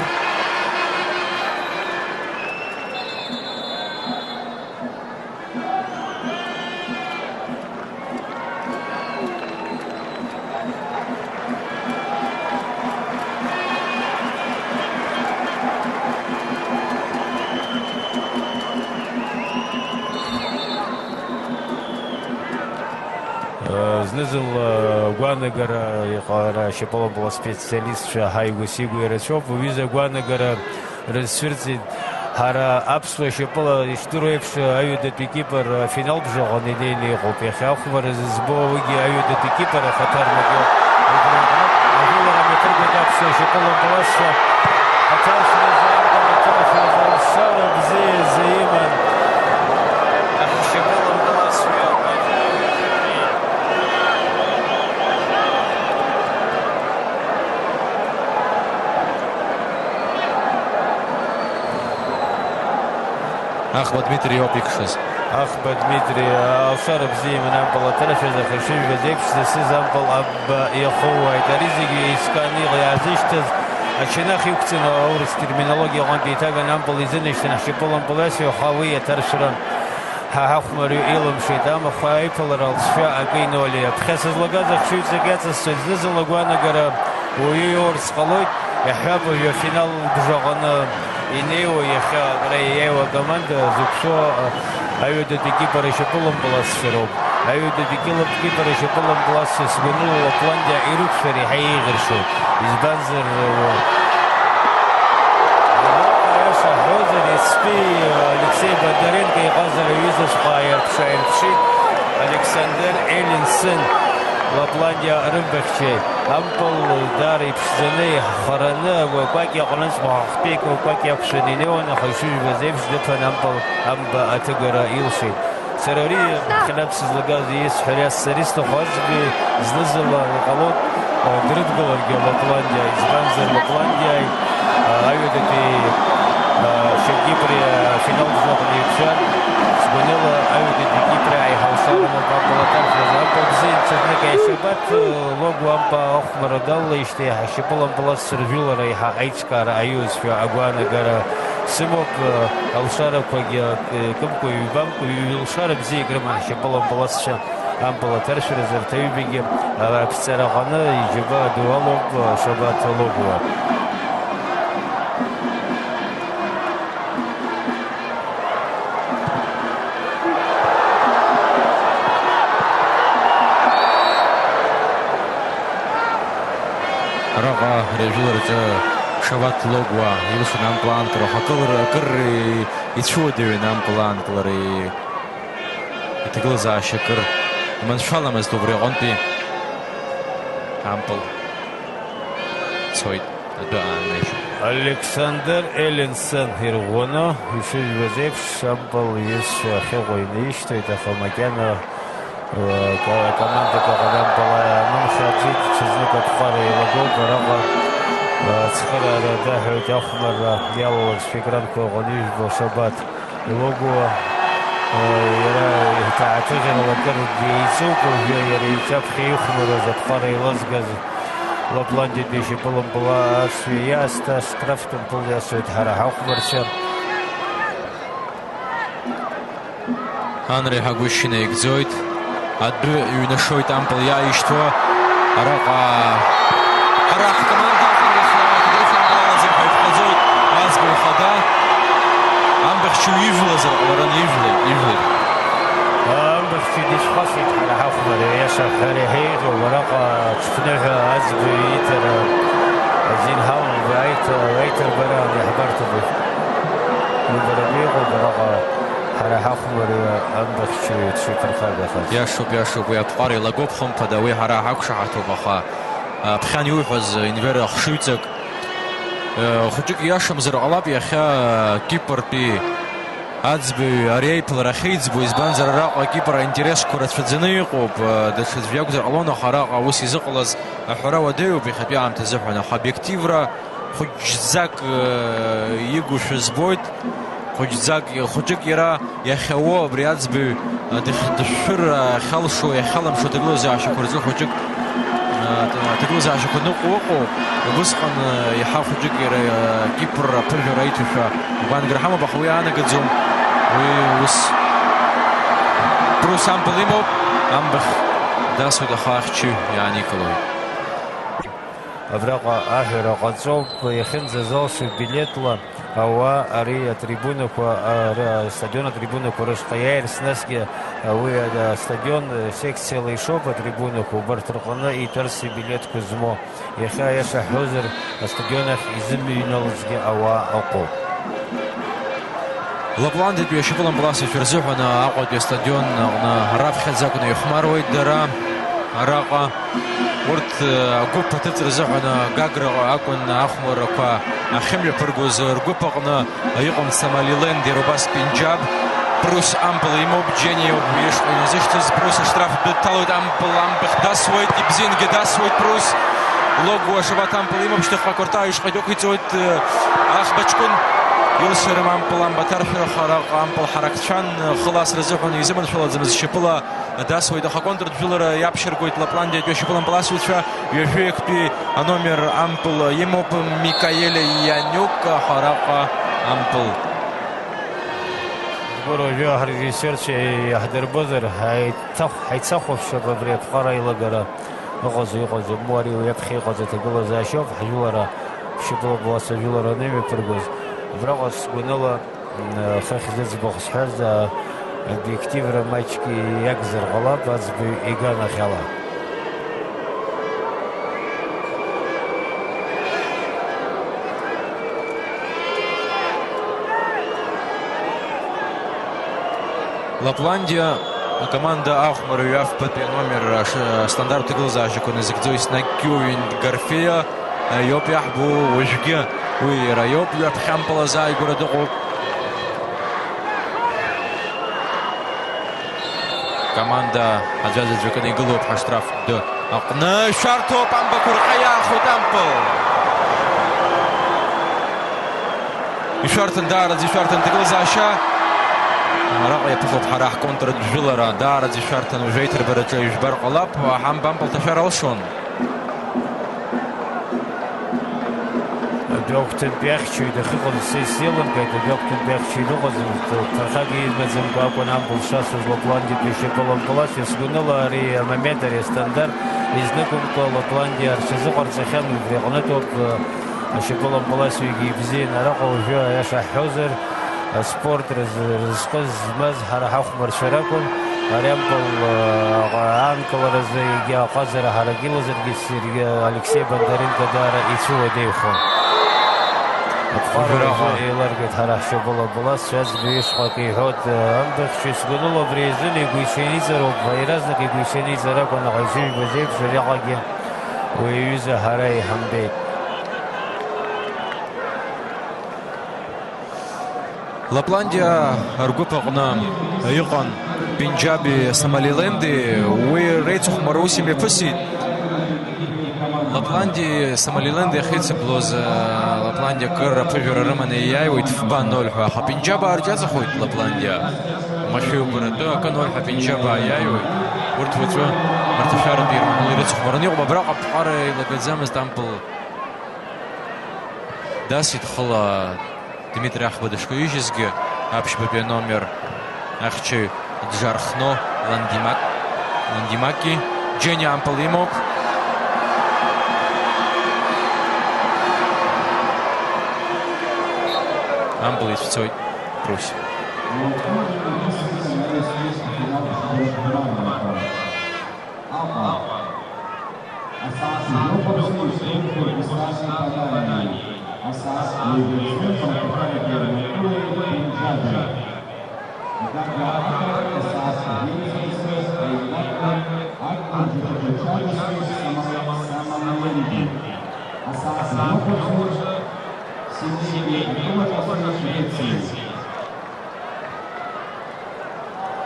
Зны-зынла агәаанагара иҟалара ашьапылампыл аспециалистцәа ҳаигәа-сигәа ирацәоуп. Уҩыза агәаанагара рызцәырҵит. Ҳара аԥсуа шьапыла ишдыру еиԥш, аҩадатәи Кипр афинал бжаҟаны инеины иҟоуп. Иахьа ахәмарра зызбо уигьы аҩадатәи Кипр ахаҭарнак иоуп. Убри аҟнытә ажәылара мҩаԥыргоит аԥсуа шьапылампыласцәа. Аҭаршәразы амгара, аҭаршәразы алшара бзиазы иман. Аха шьапылампыласҩы. Ахба Дмитри иоуп икшаз. Ахба Дмитри, алшара бзиа иман ампыл аҭаршәыз, аха ишыжәбаз еиԥш, засыз ампыл абба иахууааит. Ари зегьы еизкааны иҟа иаазышьҭыз, ачанах иқәҵаны аурыс терминологиа аҟынтә еиҭаганы ампыл изынашьҭын, ҳшьапылампыл иасуа, аха уи аҭаршәра ҳа ҳахәмарҩы илымшеит. Амахә аиԥылара алҵшәа акы иноль. Аԥхьа сызлагаз ахшыҩҵак иаҵасҵоит, зны-зынла агәаанагара уаҩы иоурц ҟалоит. Иаҳҳәап, уажәы афинал бжаҟаны инеиуа, иахьа абра ииааиуа акоманда зықәшәо, а, аҩадатәи Кипр ашьапылампыласцәа роуп. Аҩадатәи Кило-, Кипр ашьапылампыласцәа, сгәаныла, Лапландиа ирықәшәар иаҳа еиӷьыршьоит. Избанзар, уа-, араҟа, иашаҳҳәозар, иацтәи Алексеи Бондаренко иҟазар, аҩыза шәҟәы ааирԥшы-ааирԥшит, Александр Эллинсон, Лапландиа рымбахьчеи. Ампыл даара иԥшӡаны, иҳхараны, агәакәакь иаҟнынҵәҟьа ахәтәеиқәа агәакәакь иақәшәаны инеиуан, аха ишыжәбаз еиԥш, дыԥан ампыл амба аҭыгара илшеит. Сара ари хьанатә сызлагаз исҳәар иасҳәар исҭаху аӡәгьы зны-зынла иҟалоит, э, дрыдгыларгьы Лапландиа, избанзар Лапландиа, э, аҩадатәи, э, Кипри, э, финал бжаҟны иқәшәар, сгәаныла аҩадатәи Кипри аиҳа алшара амоуп ампыл аҭаршәразы. Ампыл бзиа ҽазнык аишьабаҭ, э, Логуа ампа ахәмарра далалеижьҭеи ҳашьапылампыласцәа ржәылара еиҳа аиҿкаара аиуазшәа агәаанагара сымоуп, э, алшарақәагьы, э, кымкәа-ҩбамкәа, ҩ-, лшара бзиак рыман ҳшьапылампыласцәа ампыл аҭаршәразы, арҭ аҩбагьы, э, аԥҵара ҟаны иџьабаа ду алоуп, э, Шабаҭ Логуа. Араҟа ари ажәылараҿы Шаваҭ Логуа илшон ампыл аанкылара, аха акыр, акыр ицәыуадаҩын ампыл аанкылара, иҭагылазаашьа акыр иманшәаламызт убри аҟынтәи. Ампыл цоит. Адәы ааннажьуеит. Александр Эллинсон ирӷәӷәаны ишыжәбаз еиԥш, ампыл иҩызцәа ахьыҟоу инаишьҭуеит, аха макьана, э, ка-, командак аҟны ампыл аанымхаӡеит, ҽазнык аԥҟара еилагоуп, араҟа, э, ацхыраара даҳәоит, ахәмарра иалалаз фигурантқәа ыҟан ижәбо Шабаҭ. Илогуа, э, иара иҭаацәажәарала акыр деиҵоуп, уажәы иара иҿаԥхьа ихәмаруаз аԥҟара еилазгаз Лапландиатәи ашьапылампыласцәа иаасҭа штрафтә мпыл иасуеит ҳара ҳахәмарцәа. Анреи ҳагәышьа наигӡоит. Адәы иҩнашоит ампыл иааишьҭуа. Араҟа ҳара ҳкоманда ахьыршәа, ҳдыршәындалаӡам ҳәа иԥхьаӡоит аӡбаҩ хада. Амбахьчаҩ ижәлазар ҟаларын, ижәлеит, ижәлеит. Амбахьчаҩ дышәхәасит ҳара ҳахәмарра, иаша ҳәара иҳәеиӷьу, араҟа ҽԥныҳәа аӡбаҩ иҭара азин ҳамоуп, аиҭа-, аиҭарбара аниаҳбарҭақәа убаратәы иҟоуп араҟа. Ҳара ҳахәмарҩы амбахьчаҩ дшиԥырхагахаз. Иашоуп, иашоуп, уи аԥҟара еилагоуп, хымԥада, уи ҳара ҳақәшаҳаҭуп, аха, а, ԥхьан иуҳәаз, Енвер ахшыҩҵак, э, хәыҷык ииашамзар ҟалап, иахьа, а, Кипртәи аӡбаҩ ари аиԥылара ахьеиӡбо, избанзар, араҟа Кипр аинтересқәа рацәаӡаны иҟоуп, а, даҽаӡә иакәзар ҟалон, аха араҟа аус изыҟалаз аҳәара уадаҩуп иахьатәи аамҭазыҳәан, аха обиективра хәыҷӡак, э, игушәа збоит. Хәыҷӡак, хәыҷык иара иахьауо, абри аӡбаҩ, э, дых-, дышәшәыр, э, ахьалшо, иахьалымшо аҭагылазаашьақәа рзы хәыҷык, э, т-, аҭагылазаашьақәа ныҟәо ыҟоуп. Убысҟан, э, иаҳа хәыҷык иара, э, Кипр аԥыжәара иҭошәа агәаанагара ҳамоуп, аха уи аанагаӡом. Уи ус Прус ампыл имоуп, амбахь дасуеит, аха ахьчаҩ иааникылоит. Абраҟа аҳәара ҟаҵоуп, иахьынӡазалшо билетла ауаа ари атрибунақәа, а, р-, астадион атрибунақәа рышҟа иааирц, насгьы, а, уи, а, астадион, а, секциала ишоуп атрибунақәа, убарҭ рҟны итәарц ибилеҭқәа змоу. Иахьа, аиаша ҳҳәозар, астадион ахь изымыҩналозгьы ауаа ыҟоуп. Лапландиатәи ашьапылампыласцәа рзыҳәан Аҟәатәи астадион аҟны раԥхьаӡа акәны ихәмаруеит дара. Араҟа урҭ, э, агәыԥ аҭыҵра азыҳәан, э, Гагра акәын ахәмаррақәа ахьымҩаԥыргоз, ргәыԥ аҟны иҟан Сомалиленд, иара убас Пенџьаб. Прус ампыл имоуп, Џьениа иоуп ишҟа иназышьҭыз. Прус аштраф дҭалоит, ампыл амбахь дасуеит, ибзиангьы дасуеит Прус. Логуа Шабаҭ ампыл имоуп, шьҭахьҟа Кәарта ишҟа идәықәиҵоит, э, аӷба ҷкәын. Илшарым ампыл амбаҭаршәра хараҟа ампыл ҳаракцәан, хыла ас рзыҳәан изыманшәалаӡамыз шьапыла дасуеит, аха аконтртә жәылара иаԥшьыргоит Лапландиатәи ашьапылампыласҩцәа, ҩажәеи актәи аномер ампыл имоуп Микаеле Ианиук, хараҟа ампыл. Џьбар уажәы ҳарежиссиорцәа иаҳдырбозар, ҳаицахә-, ҳаицахәаԥшып абри аԥҟара аилагара. Ыҟаӡоу, иҟаӡам, уи ари уи аԥхьа иҟаӡоу аҭагылазаашьоуп, ҳжәылара, шьапыла блас ажәылара анымҩаԥыргоз. Абраҟа сгәаныла, м, хыхь зыӡбахә сҳәаз, а, обиективра маҷк иагзар ҟалап, аӡбаҩ иганахьала. Лапландиа акоманда ахәмарҩы афбатәи аномер аш-, астандарттә ҭагылазаашьақәа назыгӡо еснагь Киувин Гарфиа иоуп иаҳбо уажәгьы. Уи иара иоуп, ҩаԥхьа ампыл азааигәара дыҟоуп. Команда аӡәаӡәаӡәакы игылоуп ҳаштраф. Ды аҟны ишәарҭоуп, амбақәа рҟьа иаахоит ампыл. Ишәарҭан, даараӡа ишәарҭан аҭагылазаашьа. Араҟа иаԥыхуп ҳара ҳконтртә жәылара. Даараӡа ишәарҭан, уажәы аиҭырбараҿы ижәбар ҟалап, ҳамба ампыл ҭашәар алшон. Адәы агәҭантәи ахьчаҩ дахьыҟаз са исзеилымкааит, адәы агәҭантәи ахьчаҩ дыҟаӡамызт, ԥырхага имаӡамкәа акәын ампыл шасуаз Лапландиатәи ашьапылампылас, сгәаныла ари амомент, ари астандарт изныкымкәа Лапландиа рҽазыҟарҵахьан, убри аҟнытәоуп, ашьапылампыласҩгьы ибзиан. Араҟа уажәы, аиаша ҳҳәозар, аспорт рыз-, рызҟы змаз ҳара ҳахәмарцәа ракәын. Ари ампыл, а, аанкыларазы егьа аҟазара ҳарак илазаргьы, Сергеи, Алексеи Бондаренко даара ицәыуадаҩхон. Аԥҟара уажәы уажәы еиларгеит ҳара ҳшьапылампыласцәа, аӡбаҩ ишҟа акы иҳәоит, а, амбахьчаҩ, сгәаныла абри азын игәишьа иниҵароуп, иаразнак игәишьа иниҵар акәын, аха ишыжәбаз еиԥш, ариаҟагьы уи аҩыза ҳара иҳамбеит. Лапландиа ргәыԥ аҟны иҟан Пенџьаби Сомалиленди, уи реицыхәмара ус имҩаԥысит. Лапландиеи Сомалиленди ахьеицыблоз, Лапландиа акыр аԥыжәара рыманы ииааиуеит, фба ноль ҳәа, аха Пенџьабаа рҿаҵахоит Лапландиа. Машәырбаратәы акы ноль ҳәа Пенџьабаа иааиуеит. Урҭ уаҵәы марҭашәаратәи ирманула ирыцыхәмараны иҟоуп, абраҟа аԥҟара еилагаӡамызт, ампыл дасит хыла. Дмитри Ахба дышкаижьызгьы, аԥшьбатәи аномер ахьчаҩ Джархно Ландимак-, Ландимаки, Џьениа ампыл имоуп. Ампыл ицәцоит Прусиа. Асааҭ жәохә рзы исгәыӷуеит Исаси Паданиеи, асааҭ ҩажәи рзы Мартафараки рнапылеит Пенџьаби. Аганкьа аҟара асааҭ жәеиза рзы аиҭакран ақәлаӡахьоу Чагасеи Самалиленди. Асааҭ жәохә рзы Семеики Акылаҟаси Швециеи.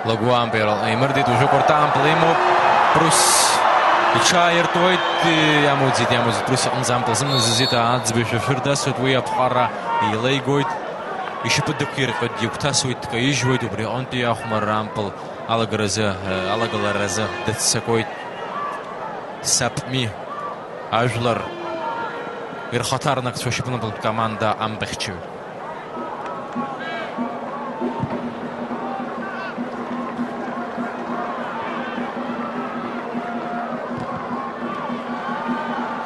Лагәуампа еимырдеит, уажәы Кәарта ампыл имоуп. Прус иҽааиртуеит, иамуӡеит, иамуӡеит, Прус иҟынӡа ампыл зымназызит, аӡбаҩ шәыршәыр дасуеит, уи аԥҟара еилеигоит. Ишьапы дықәирҟьоит, дигәҭасуеит, дкаижьуеит, убри аҟынтәи ахәмарра ампыл алагаразы, алагаларазы дыццакуеит. Сапми ажәлар ирхаҭарнакцәа ашьапылампылтә команда амбахьчаҩ.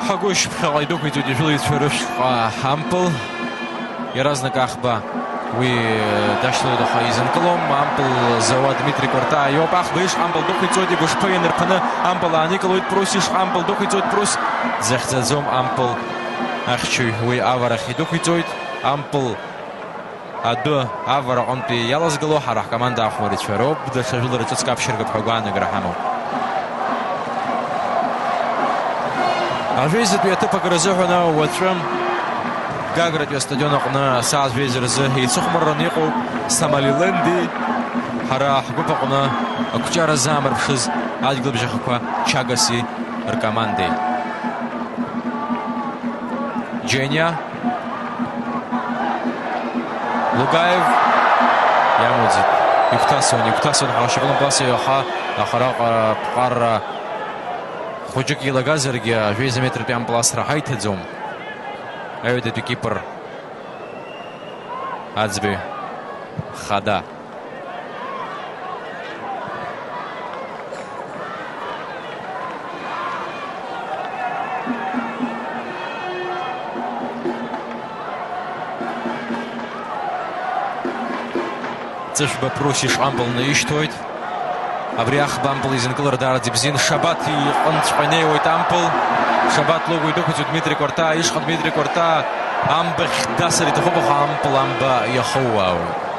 Ҳагәышьԥхьаҟа идәықәиҵоит ижәылаҩцәа рышҟа ампыл. Иаразнак Ахба уи дашьҭалоит, аха изынкылом. Ампыл зауа Дмитри Кәарта иоуп. Ахба ишҟа ампыл дәықәиҵоит, игәышԥы ианырԥаны ампыл ааникылоит Прус ишҟа, ампыл дәықәиҵоит Прус. Дзахьӡаӡом ампыл ахьчаҩ уи аварахь идәықәиҵоит. Ампыл адәы авара аҟынтәи иалазгало ҳара ҳкоманда ахәмарицәа роуп, даҽа жәылара ҿыцк аԥшьыргап ҳәа агәаанагара ҳамоуп. Ажәеизатәи аҭыԥ акы рзыҳәаны уаҵәы Гагратәи астадион аҟны асааҭ жәеиза рзы еицыхәмарраны иҟоуп Сомалиленди, ҳара ҳгәыԥ аҟны ақәҿиара заамырԥшыз адгьылбжьахақәа Чагаси ркомандеи. Џьениа. Лугаев иамуӡеит. Игәҭасуан, игәҭасуан ҳара ҳшьапылампыласи, аха, аха араҟа ԥҟарра хәыҷык илагазаргьы, жәеиза метртәи ампыласра ҳаиҭаӡом. Аҩадатәи Кипр аӡбаҩ хада. Ҵышәба Прусиа шҟампыл наишьҭуеит. Абри аӷба ампыл изынкылара даараӡа ибзиан. Шабаҭ иҟынҵәҟьа инеиуеит ампыл. Шабаҭ Логәуа идәықәиҵоит Дмитри Кәарҭаа, ишҟа Дмитри Кәарҭаа амбахь дасыр иҭахуп, аха ампыл амба иахоуаауеит.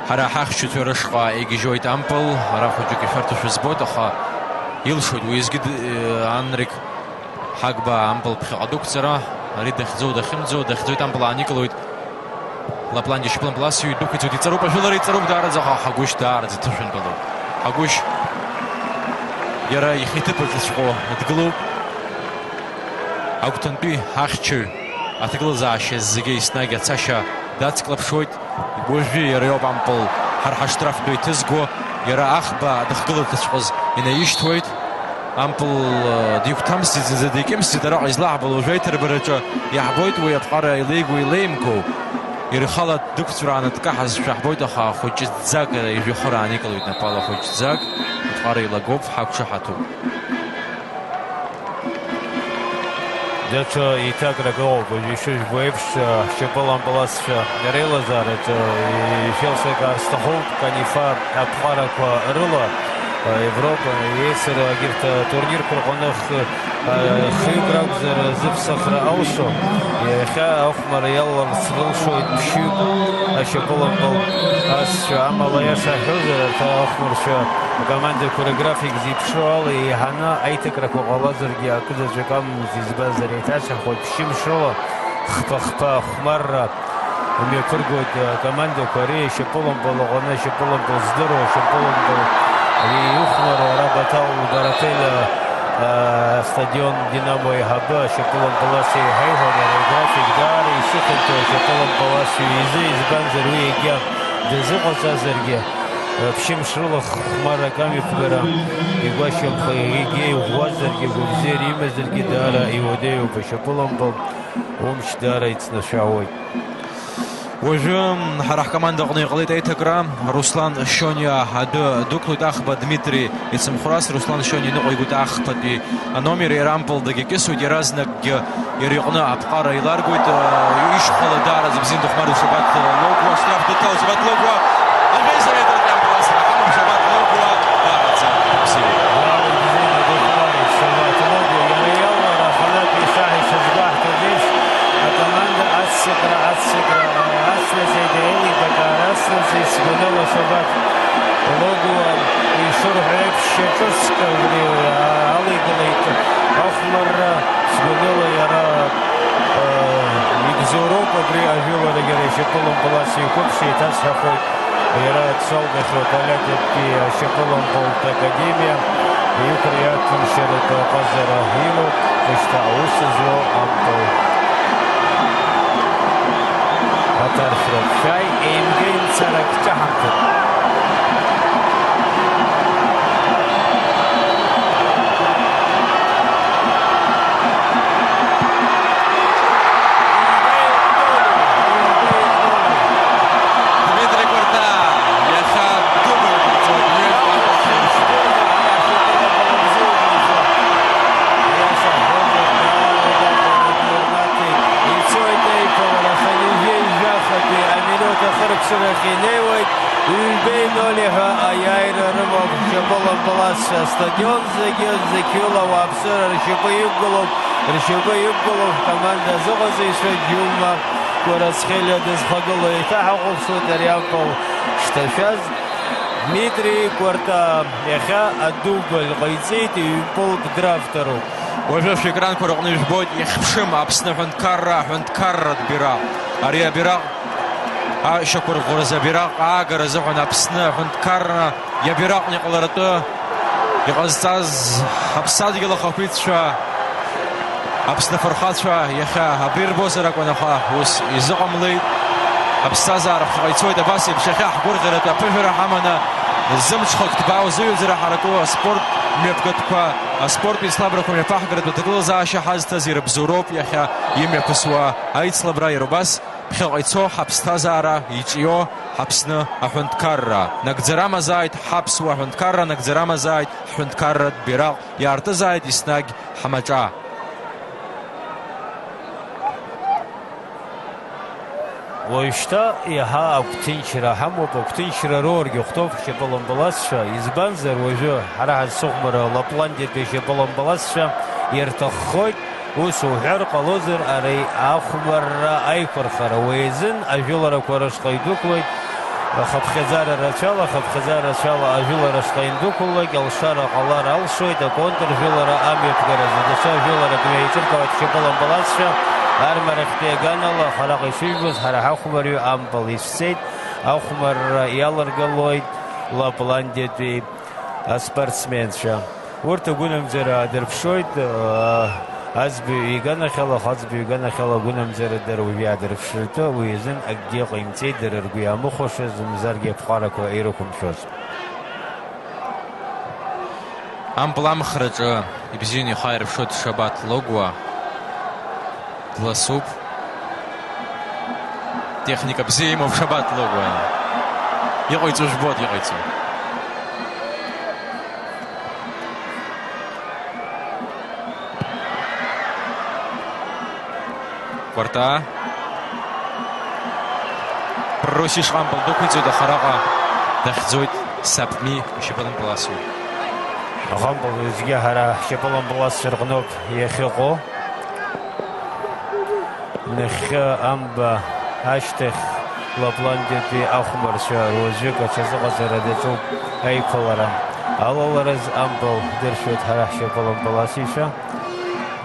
Ҳара ҳахьчацәа рышҟа игьежьуеит ампыл, ара хәыҷык ишәарҭоушәа збоит, аха илшоит уеизгьы д-, э, Анрик Ҳагба ампыл ԥхьаҟа дықәҵара, ари дахьӡоу дахьымӡоу, дахьӡоит ампыл ааникылоит. Лапландиа шьапылампыласи идәықәиҵоит, иҵаруп ажәылара, иҵаруп даараӡа, аха Ҳагәышь даараӡа ҭышәынтәалоуп. Ҳагәышь иара ихы иҭыԥ аҿыҵәҟьо дгылоуп. Агәҭантәи ахьчаҩ аҭагылазаашьа зегьы еснагь ацашьа дацклаԥшуеит. Уажәы иара иоуп ампыл ҳара ҳаштрафтәы иҭызго, иара аӷба дыхгыларҭаҵәҟьаз инаишьҭуеит. Ампыл, э, дигәҭамсит, зынӡа дикьымсит, араҟа излаҳбало уажәы аиҭарбараҿы иаҳбоит уи аԥҟара илеигоу илеимгоу. Иара ихала дықәҵәрааны дкаҳазшәа ҳбоит, аха хәыҷӡак ижәҩахыр ааникылоит напала хәыҷӡак, аԥҟара илагоуп, ҳақәшаҳаҭуп. Даҽа еиҭакрак ыҟоуп, уажә ишыжәбо еиԥш, ҳшьапылампыласцәа реилазаараҿы ишәеилсыркаар сҭахуп, Канифа аԥҟарақәа рыла, Европа, Еицыраагьы рҭ-, турнирқәа рҟны х-, хҩык ракәзар зыԥсахра алшо, иахьа ахәмарра иалаларц рылшоит ԥшьҩык ашьапылампыл асцәа. Амала, аиаша ҳҳәозар, арҭ ахәмаршәа акомандақәа рграфик зеиԥшроу ала еиҳаны аиҭакрақәа ҟалазаргьы акы заҵәык амамызт, избанзар, еиҭашәаҳәоит, ԥшьымш рыла хԥа-хԥа ахәмарра имҩаԥыргоит акомандақәа, ари ашьапылампыл аҟны ашьапылампыл здыруа, ашьапылампыл ари ихәмаруа, ара Баҭал Барател, аа, астадион Динамо аиҳабы ашьапылампылас еиҳа иҳәон, иара играфик даара ишыхьанҭоу ашьапылампыласҩы изы, избанзар, уи егьа дазыҟаҵазаргьы, ԥшьымш рыла хәмаррак амҩаԥгара игәашьамхо, егьа иӷәӷәазаргьы, гәабзиара имазаргьы, даара иуадаҩуп ашьапылампыл, умч даара иҵнашәаауеит. Уажәы ҳара ҳкоманда аҟны иҟалеит аиҭакра. Руслан Шьониа адәы дықәлоит, аӷба Дмитри ицымхәрас. Руслан Шьониа иныҟәигоит ахԥатәи аномер, иара ампыл дагьакьысуеит, иаразнакгьы иара иҟны аԥҟара еиларгоит. Ишьхәала даараӡа бзиан дыхәмаруеит Шабаҭ Логәуа, штраф дыҭалоит Шабаҭ Логәуа. Абеиаметртәи ампыл асра ҳамоуп, Шабаҭ Логәуа даараӡа бзиоуп. Уаала ибзианы дыхәмаруеит Шабаҭ Логәуа, иара иалалара аханатә ишаҳа ишазгәаҳҭаз еиԥш, акоманда аццакра, аццакра, ацнаҵеит, еилибакаара ацнаҵеит, сгәаныла Шабаҭ Логәуа ишырҳәо еиԥш, ҿыцк убри алигалеит ахәмарра, сгәаныла иара, э, игзоуроуп абри ажәыларагьы, иара ишьапылампылас иқәыԥш еиҭасҳәахоит. Иара дшалгахьоу Тольяттитәи ашьапылампылтә академиа иқәра иаҭәамшьаратәы аҟазара имоуп, шьҭа аус зуа ампыл аҭаршәра. Шәааи, еимгеи мцарак ҿаҳамҭыр. Дмитри Кәарҭаа иахьа дубл ҟаиҵоит, ҩынтә акәашара. Ицоит аиԥылара, аха ҩажәеи жәахатәи аминуҭ ахыркәшарахь инеиуеит, ҩбеи ноль ҳәа аиааира рымоуп, шьапылампылас астадион зегьы, зқьҩыла ауааԥсыра ршьапы иқәгылоуп, ршьапы иқәгылоуп ҳкоманда азыҟаҵаҩцәа, Џьума Кварацхелиа дызхагылоу еиҭаҳахәаԥшуеит ари ампыл шҭашәаз. Дмитри Кәарта иахьа адубль ҟаиҵеит, ҩ-мпылк дравторуп. Уажәы шәекранқәа рыҟны ижәбоит, ихьԥшым Аԥсны аҳәынҭқарра, аҳәынҭқарратә бираҟ. Ари абираҟ ашьақәырӷәӷәаразы абираҟ аагара азыҳәан Аԥсны аҳәынҭқарра иабираҟны иҟаларатәы иҟазҵаз ҳаԥсадгьыл ахақәиҭцәа, Аԥсны афырхацәа иахьа абри рбозар акәын, аха ус изыҟамлеит. Аԥсҭазаара ԥхьаҟа ицоит, абас еиԥш иахьа ҳгәырӷьаратәы аԥыжәара ҳаманы, зымҽхак ҭбаа узыҩӡара ҳараку аспорт мҩаԥгатәқәа, аспорттә еицлабрақәа мҩаԥаҳгаратәы аҭагылазаашьа ҳазҭаз ирыбзоуроуп иахьа имҩаԥысуа аицлабра, иара убас ԥхьаҟа ицо ҳаԥсҭазаара иҿио ҳАԥсны аҳәынҭқарра. Нагӡара амазааит ҳаԥсуа ҳәынҭқарра, нагӡара амазааит ҳҳәынҭқарратә бираҟ, иаартызааит еснагь ҳмаҿа. Уажәшьҭа иаҳа агәҭынчра ҳамоуп, агәҭынчра роургьы хәҭоуп ҳшьапылампыласцәа, избанзар, уажәы ҳара ҳазцыхәмара Лапландиатәи ашьапылампыласцәа ирҭаххоит. Ус уҳәар ҟалозар, ари ахәмарра аиқәырхара уи азын ажәыларақәа рышҟа идәықәлоит, ахыԥхьаӡара рацәала, ахыԥхьаӡара рацәала ажәылара шҟа иандәықәлалак, алшара ҟалар алшоит, аконтржәылара амҩаԥгаразы даҽа жәыларак мҩаиҿыркаауеит ҳшьапылампыласцәа, армарахьтәи аганала, араҟа ишыжәбоз, ҳара ҳахәмарҩы ампыл ицәцеит, ахәмарра иаларгалоит Лапландиатәи аспортсменцәа. Урҭ агәынамӡара аадырԥшуеит, аа, аӡбаҩ иганахьала, аха аӡбаҩ иганахьала агәынамӡара дара уажә иаадырԥшыртәы, уи азын акгьы ҟаимҵеит, дара ргәы иаамыхәашаз, мамзаргьы аԥҟарақәа ирықәымшәоз. Ампыл амхраҿы ибзианы ихы ааирԥшуеит Шабаҭ Логәуа. Дласуп. Техника бзиа имоуп Шабаҭ Логәуа. Иҟаиҵо жәбоит, иҟаиҵо. Кәарта. Прусишҟа ампыл дәықәиҵоит, аха араҟа дахьӡоит Сапми ишьапылампыласуеит. Ахампыл зегьы ҳара ҳшьапылампыласцәа рҟноуп иахьыҟоу. Нахьхьи амба ашьҭахь Лапландиатәи ахәмарцәа руаӡәык аҽазыҟаҵара даҿуп аиқәлара. Алалараз ампыл дыршәуеит ҳара ҳшьапылампыласыҩцәа.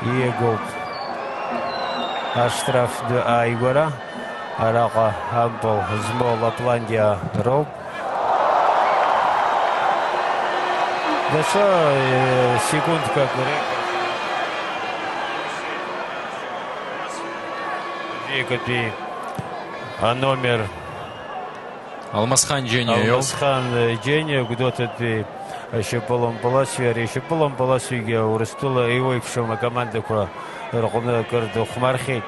Ииагоуп аштрафтә ааигәара. Араҟа ампыл змоу Лапландиа роуп. Даҽа, э, секундқәак реиԥш Гәдоуҭатәи аномер Алмасхан Џьениа иоуп. Алмасхан, э, Џьениа, Гәдоуҭатәи ашьапылампыласҩы, ари ашьапылампыласҩгьы Урыстәыла еиуеиԥшым акомандақәа рҟны акыр дыхәмархьеит.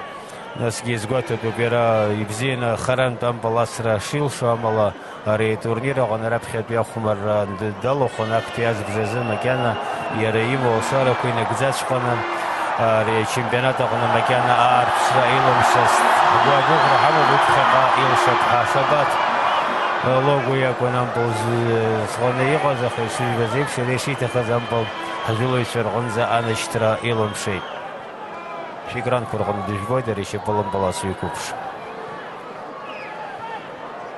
Насгьы изгәаҭатәуп иара ибзианы харантә ампыл асра шилшо, амала ари атурнир аҟны раԥхьатәи ахәмарра д-, далахәын, актәи азбжазы макьана иара имоу алшарақәа инагӡаҵәҟьаны, ари ачемпионат аҟны макьана аарԥшра илымшацт. Ҳгәы агәыӷра ҳамоуп уи ԥхьаҟа илшап ҳәа. Шабаҭ Логәуа иакәын ампыл з-, зханы иҟаз, аха ишыжәбаз еиԥш, иара ишиҭахыз ампыл ҳжәылаҩцәа рҟынӡа анашьҭра илымшеит. Шәекранқәа рҟны дыжәбоит ари ашьапылампыласҩы қәыԥш.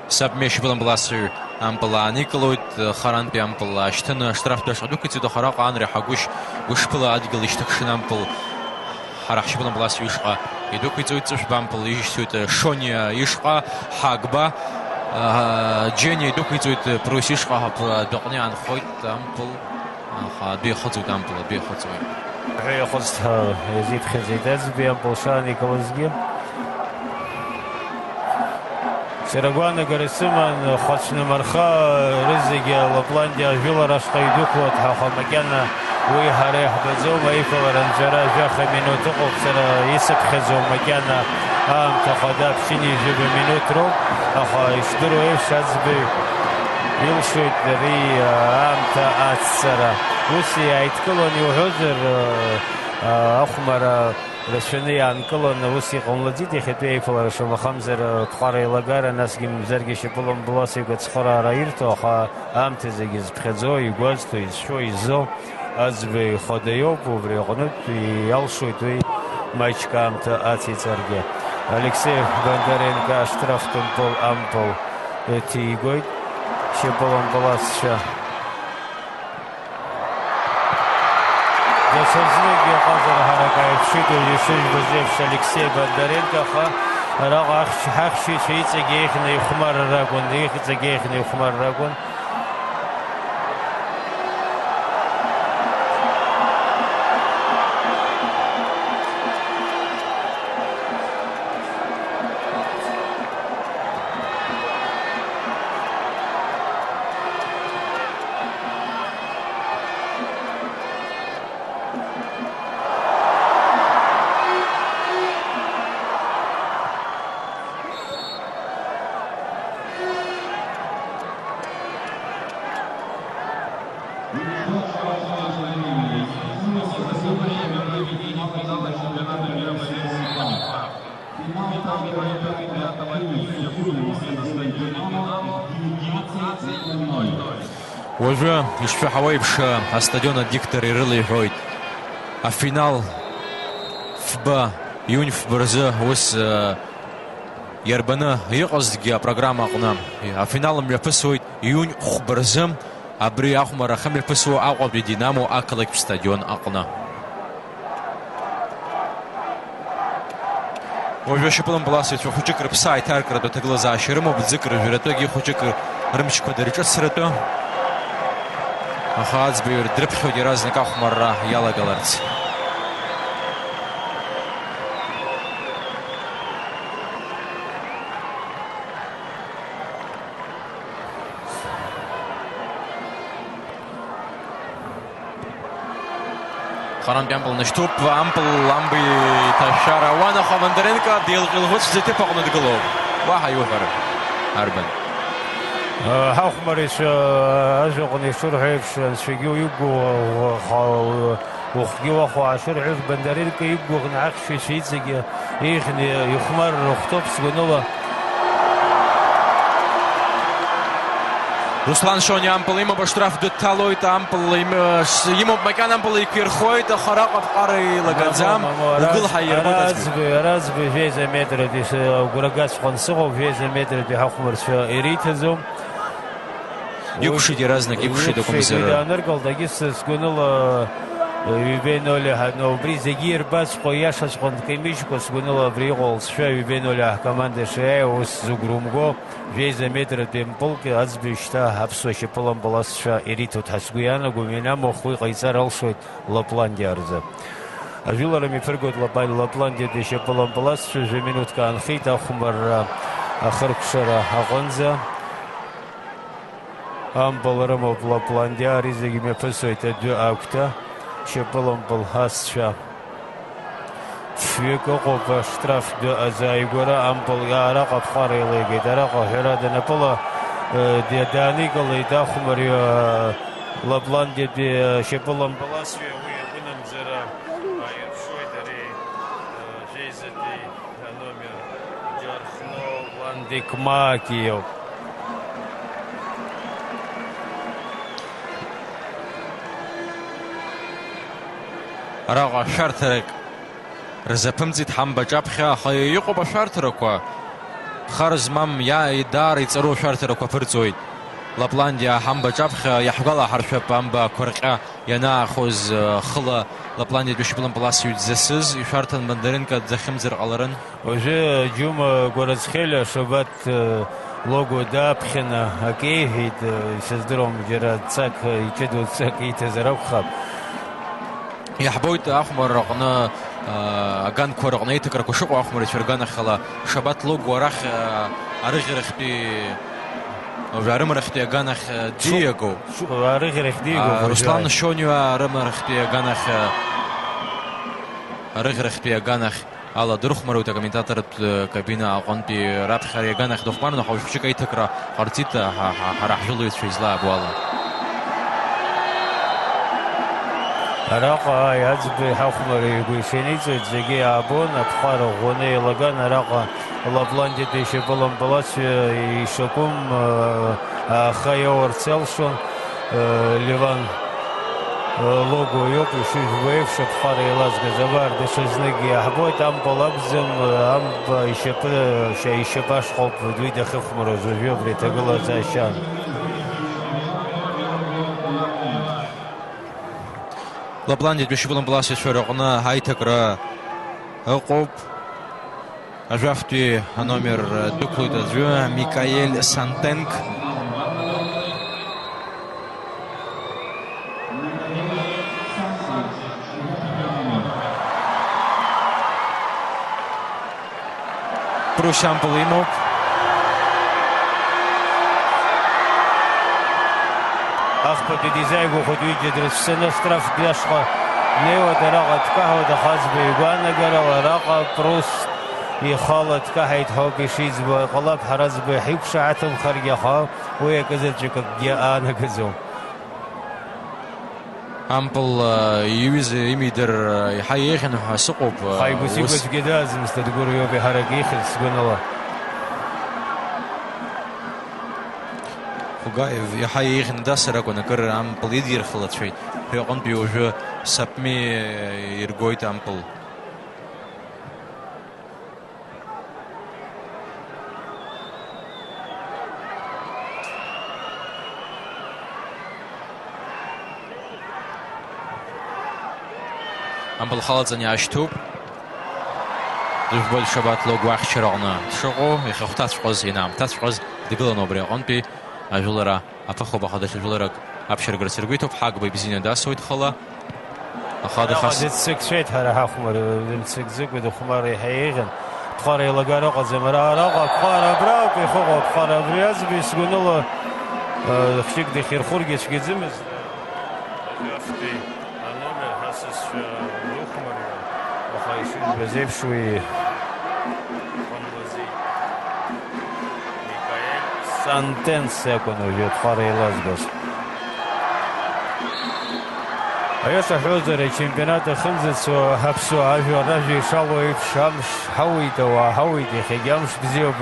Сапми ашьапылампыласҩы ампыл ааникылоит, харантәи ампыл аашьҭын, аштрафтәи ашҟа дәықәиҵоит, аха араҟа Анри Ҳагәышь гәышԥыла адгьыл ишьҭыкшын ампыл ҳара ҳшьапылампыласҩы ишҟа идәықәиҵоит, ҵышәба ампыл ишьҭоит Шониа ишҟа, Ҳагба, аа, Џьениа идәықәиҵоит Прус ишҟа, адәаҟны иаанхоит ампыл. Аха адәы ихыҵуеит ампыл, адәы ихыҵуеит. Ҳәа иахысҭа иазиԥхьаӡеит аӡбеи ампыл шааникылазгьы. Сара агәаанагара сыман, хәацәнымырха рызегьы Лапландиа ажәылара ашҟа идәықәлоит ҳәа, аха макьана уи ҳара иаҳбаӡом, аиԥылара нҵәара жәаха минуҭ ыҟоуп, сара исыԥхьаӡом макьана аамҭа хада ԥшьынҩажәаба минуҭ роуп, аха ишдыру еиԥш аӡбаҩ илшоит ари аамҭа ацҵара. Ус иааидкыланы иуҳәозар, ахәмара рацәаны иаанкыланы ус иҟамлаӡеит иахьатәи аиԥылара, шамахамзар, аԥҟара еилагара, насгьы мамзаргьы шьапылампыласҩык ацхыраара ирҭо, аха аамҭа зегьы зыԥхьаӡо, игәазҭо, изшәо, иззо аӡбаҩ хада иоуп, убри аҟнытә иалшоит уи маҷк аамҭа ациҵаргьы. Алексеи Бондаренко аштрафтә ампыл ампыл ҭигоит, шьапылампыласцәа. Даҽазныкгьы иҟазар ҳарак ааиԥшит уажәы ишыжәбаз еиԥш Алексеи Бондаренко, аха араҟа ахьча-, ҳахьчаҩцәа иҵегь еиӷьны ихәмарра акәын, иҵегь еиӷьны ихәмарра акәын. Уажәы, ишшәаҳауа еиԥш, астадион адиктор ирылеиҳәоит, афинал фба, иунь фба рзы ус, э, иарбаны иҟазҭгьы апрограмма аҟны, афинал мҩаԥысуеит иунь хәба рзы. Абри ахәмарра ахьымҩаԥысуа Аҟәатәи Динамо ақалақьтә стадион аҟны. Уажәы ашьапылампыласыҩцәа хәыҷык рыԥсы ааиҭаркратәы аҭагылазаашьа рымоуп, ӡык рыжәратәы, егьи хәыҷык рымчқәа дырҿыцратәы. Аха аӡбаҩ дрыԥхьоит иаразнак ахәмарра иалагаларц. Харантәи ампыл нышьҭуп, ампыл амба иҭашәар ауан, аха Бондаренко деилҟьа-еилӷәыцәӡа иҭыԥ аҟны дгылоуп. Уаҳа иуҳәар арбан? Ҳахәмарицәа ажәаҟны ишырҳәо еиԥш, анцәагьы уиқәгәыӷуа, ухгьы уахәаашьар ҳәа, Бондаренко иқәгәыӷны ахьчаҩцәа иҵегьы еиӷьны ихәмарра рыхәҭоуп, сгәаныла. Руслан Шониа ампыл имоуп, аштраф дыҭалоит, ампыл им-, с-, имоуп, макьана ампыл еиқәирхоит, аха араҟа аԥҟара еилагаӡам. Мамоу, мамоу, ара угәылҳа аӡ-, иарбоит ара аӡбаҩ. Аӡбаҩ, ара аӡбаҩ жәеиза метратәи с-, агәра гаҵәҟьан сыҟоуп, жәеиза метратәи ҳахәмарцәа ириҭаӡом. Икәшеит иаразнак, икәшеит, икәшеит, акәымзар. Уи дааныркылт, егьыс сгәаныла, ҩбеи ноль иаҳа-, но убри зегьы ирбаҵәҟьо, иашаҵәҟьан дкаимыжькәа, сгәаныла абри иҟоу алҵшәа ҩбеи ноль ҳкоманда шиааиуа, ус зыгәра умго, жәеиза метратәи мпылк аӡбаҩ шьҭа аԥсуа шьапылампыласцәа ириҭоит ҳәа сгәы иаанагом, ианамух уи ҟаиҵар алшоит Лапландиа рзы. Ажәылара мҩаԥыргоит Лапа-, Лапландиатәи шьапылампыласцәа жәа-минуҭк аанхеит ахәмарра ахыркәшара аҟынӡа. Ампыл рымоуп Лапландиа, ари зегьы мҩаԥысуеит адәы агәҭа, шьапылампыл асцәа. Фҩык ыҟоуп, аштрафтә азааигәара ампыл араҟа аԥҟара еилеигеит. Араҟа, ҳәарада, напыла, э, ди-, дааникылеит ахәмарҩы, э, Лапландиатәи, э, шьапылампыласҩы, уи агәынамӡара аирԥшуеит ари, э, жәеизатәи Аномер Џьархно Ландекмаки иоуп. Араҟа шәарҭарак рзаԥымҵит ҳамба аҿаԥхьа, аха иҟоуп ашәарҭарақәа. Хар змам, иа-, даара иҵару ашәарҭарақәа аԥырҵоит. Лапландиа ҳамба аҿаԥхьа иаҳгәалаҳаршәап амба ақәырҟьа. Ианаахоз, э, хыла Лапландиатәи шьапылампылас ҩӡасыз ишәарҭан Бондаренко дахьымӡар ҟаларын. Уажәы Џьума Гәараӡхелиа Шабаҭ, э, Логәуа дааԥхьаны акы иеиҳәеит, э, исыздыруам, џьара ҵак, э, иҷыдоу ҵак ииҭазар акәхап. Иаҳбоит ахәмарра аҟны, э, аганқәа рыҟны аиҭакрақәа шыҟоу ахәмарыцәа рганахьала Шабаҭ Логәуа арахь, э, арыӷьарахьтәи Уажәы арымарахьтәи аганахь, э, Шо-, диагоуп. Шо-, арыӷьарахь диагоуп, А, уажәы Руслан ааи. Шониуа арымарахьтәи аганахь, э, арыӷьарахьтәи аганахь ала дырхәмаруеит акомментаторратә, э, кабина аҟынтәи раԥхьа ари аганахь дыхәмарны, аха уажә хәыҷык аиҭакра ҟарҵеит, ҳа, ҳа, ҳара ҳжәылаҩцәа излаабо ала. Араҟа, ааи, аӡбаҩ ҳахәмарра игәы ишеиниҵоит, зегьы иаабон, аԥҟара ӷәӷәаны еилаган, араҟа Лапландиатәи ишьапылампыласҩы ишакәым, э, аха иоурц иалшон, э, Леван. Логуа иоуп, ишыжәбо еиԥш, аԥҟара еилазгаз, абар, даҽазныкгьы иаҳбоит, ампыл акәӡам, амп ишьапы, ишьапы ашҟоуп уи дахьыхәмаруаз, уажәы абри аҭагылазаашьа. Лапландиатәи ашьапылампыласцәа рыҟны аиҭакра ыҟоуп. Ажәафтәи аномер дәықәлоит аӡәы, Микаель Сантенк. Прус ампыл имоуп. Ахԥатәи дизааигәахоит ҩыџьа дрыцәцаны, аштрафтәи ашҟа днеиуеит, араҟа дкаҳауеит, аха аӡбаҩ игәаанагарала араҟа Прус ихала дкаҳаит ҳәоуп ишиӡбо. Иҟалап, ҳара аӡбаҩ ҳиқәшаҳаҭымхаргьы, аха уи акызаҵәык акгьы аанагаӡом. Ампыл, а, иҩыза имидыр, а, иаҳа еиӷьын ҳәа сыҟоуп, а, Ҳаигәыс ус игәаҵәгьы даазымст, Адгәыр иоуп еиҳарак ихьыз сгәанала. Хугаев иаҳа еиӷьны дасыр акәын, акыр ампыл идирхылацәеит, ҳәа аҟынтәи уажәы Сапми, а, иргоит ампыл. Ампыл халаҵан иаашьҭуп. Дыжәбоит Шабаҭ Логә ахьчараҟны дшыҟоу, иахьахәҭаҵәҟьоз, ианаамҭаҵәҟьоз, дгылан убри аҟынтәи ажәылара. Аԥыхуп, аха даҽа жәларак аԥшьыргарц ргәы иҭоуп, Ҳагба ибзианы дасуеит хала. Аха Араҟа дыхас- дыццакцәеит ҳара ҳахәмар, дымццакӡакәа дыхәмар еиҳа еиӷьын. Ԥҟара еилагар ыҟаӡам, ара араҟа аԥҟара абра ауп иахьыҟоу, аԥҟара абри аӡбеи сгәаныла, э, хәҷык дахьирхәыргьы цәгьаӡамызт. Абри аномер ҳасасцәа рыхәмариуан, аха ишыжәбаз еиԥш уи Микаель Сантенс акәын уажәы аԥҟара еилазгоз. Аиаша ҳҳәозар, ачемпионат ахьынӡацо аԥсуаа ажәлар ражәа ишалоу еиԥш, амш ҳауеит, ауаа ҳауеит, иахьагьы амш бзиоуп,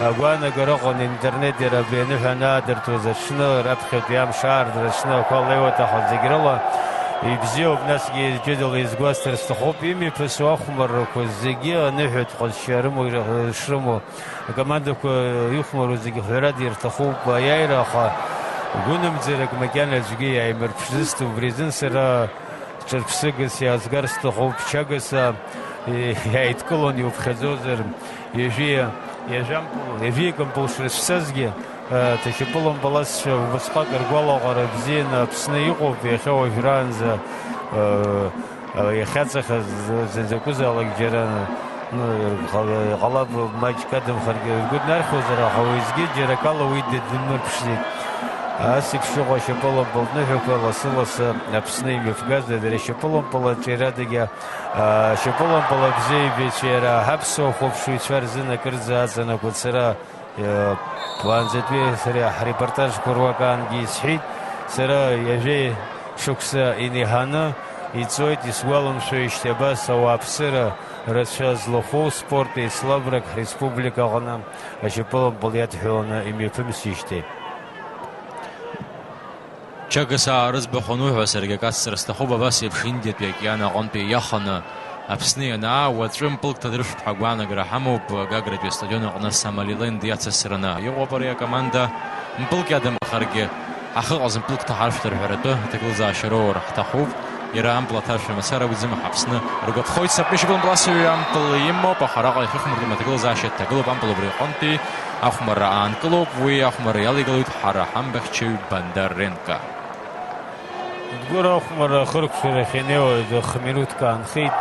агәаанагара ыҟан, интернет иара абри аныҳәа анаадыртуаз аҽны, раԥхьатәи амш аардра аҽны ақәа леиуа аҭахын зегь рыла ибзиоуп, насгьы ҷыдала изгәасҭар сҭахуп, имҩаԥысуа ахәмаррақәа зегьы аныҳәатә ҟазшьа рымоу шрымоу. Акомандақәа ихәмаруа зегьы ҳәарада ирҭахуп аиааира, аха гәынамӡарак макьана аӡәгьы иааимырԥшӡацт, убри азын сара ҿырԥсыгас иаазгар сҭахуп, чагас, а, иааидкылон иуԥхьаӡозар, ҩажәи, ҩажәампыл, ҩажәи акы ампыл шрыцәцазгьы, а, ҭашьапылампыласцәа убасҟак ргәалаҟара бзианы Аԥсны иҟоуп, иахьа уажәраанӡа, а, Иахьаҵахаз закәызаалак џьара, ну, иҟала-, иҟалап, маҷк адамхаргьы ргәы днархьуазар, аха уеизгьы џьара акала уи дыдмырԥшӡеит. Ас еиԥш иҟоу ашьапылампыл ныҳәақәа лассы-лассы Аԥсны имҩаԥгазар, дара ашьапылампыл аҿиарадагьы, а, ашьапылампыл абзиабаҩцәа иара ҳаԥсуа хәаԥшыҩцәа рзын акырӡа аҵанакуан сара. Уаанӡатәи сара ҳрепортажқәа руакаангьы исҳәеит, сара ҩажәеи шықәса инеиҳаны иҵоит, исгәаламшәоижьҭеи абас ауааԥсыра рацәа злахәу спорт еицлабрак ҳреспублика аҟны ашьапылампыл иадҳәаланы имҩаԥымсижьҭеи. Чагасаа рыӡбахә ануҳәа, саргьы акы ацҵара сҭахуп, абас еиԥш Индиатәи аокеан аҟынтәи иаханы Аԥсны ианаа, уаҵәы мпылк ҭадыршәп ҳәа агәаанагара ҳамоуп, Гагратәи астадион аҟны Сомалиленд иацасраны иҟоуп ари акоманда. Мпылк иадамхаргьы, ҳахыҟаз мпылк ҭаҳаршәт рҳәаратәы аҭагылазаашьа роур ҳҭахуп. Иара ампыл аҭаршәра мацара акәӡам, ҳа Аԥсны ргәаԥхоит, сапнышьапылампыласҩы ампыл имоуп, аха араҟа иахьыхәмаргам аҭагылазаашьа дҭагылоуп, ампыл убри аҟынтәи ахәмарра аанкылоуп, уи ахәмарра иалеигалоит ҳара ҳамбахьчаҩ Бондаренко. Дгәыр ахәмарра ахыркәшарахь инеиуа хә-минуҭк аанхеит,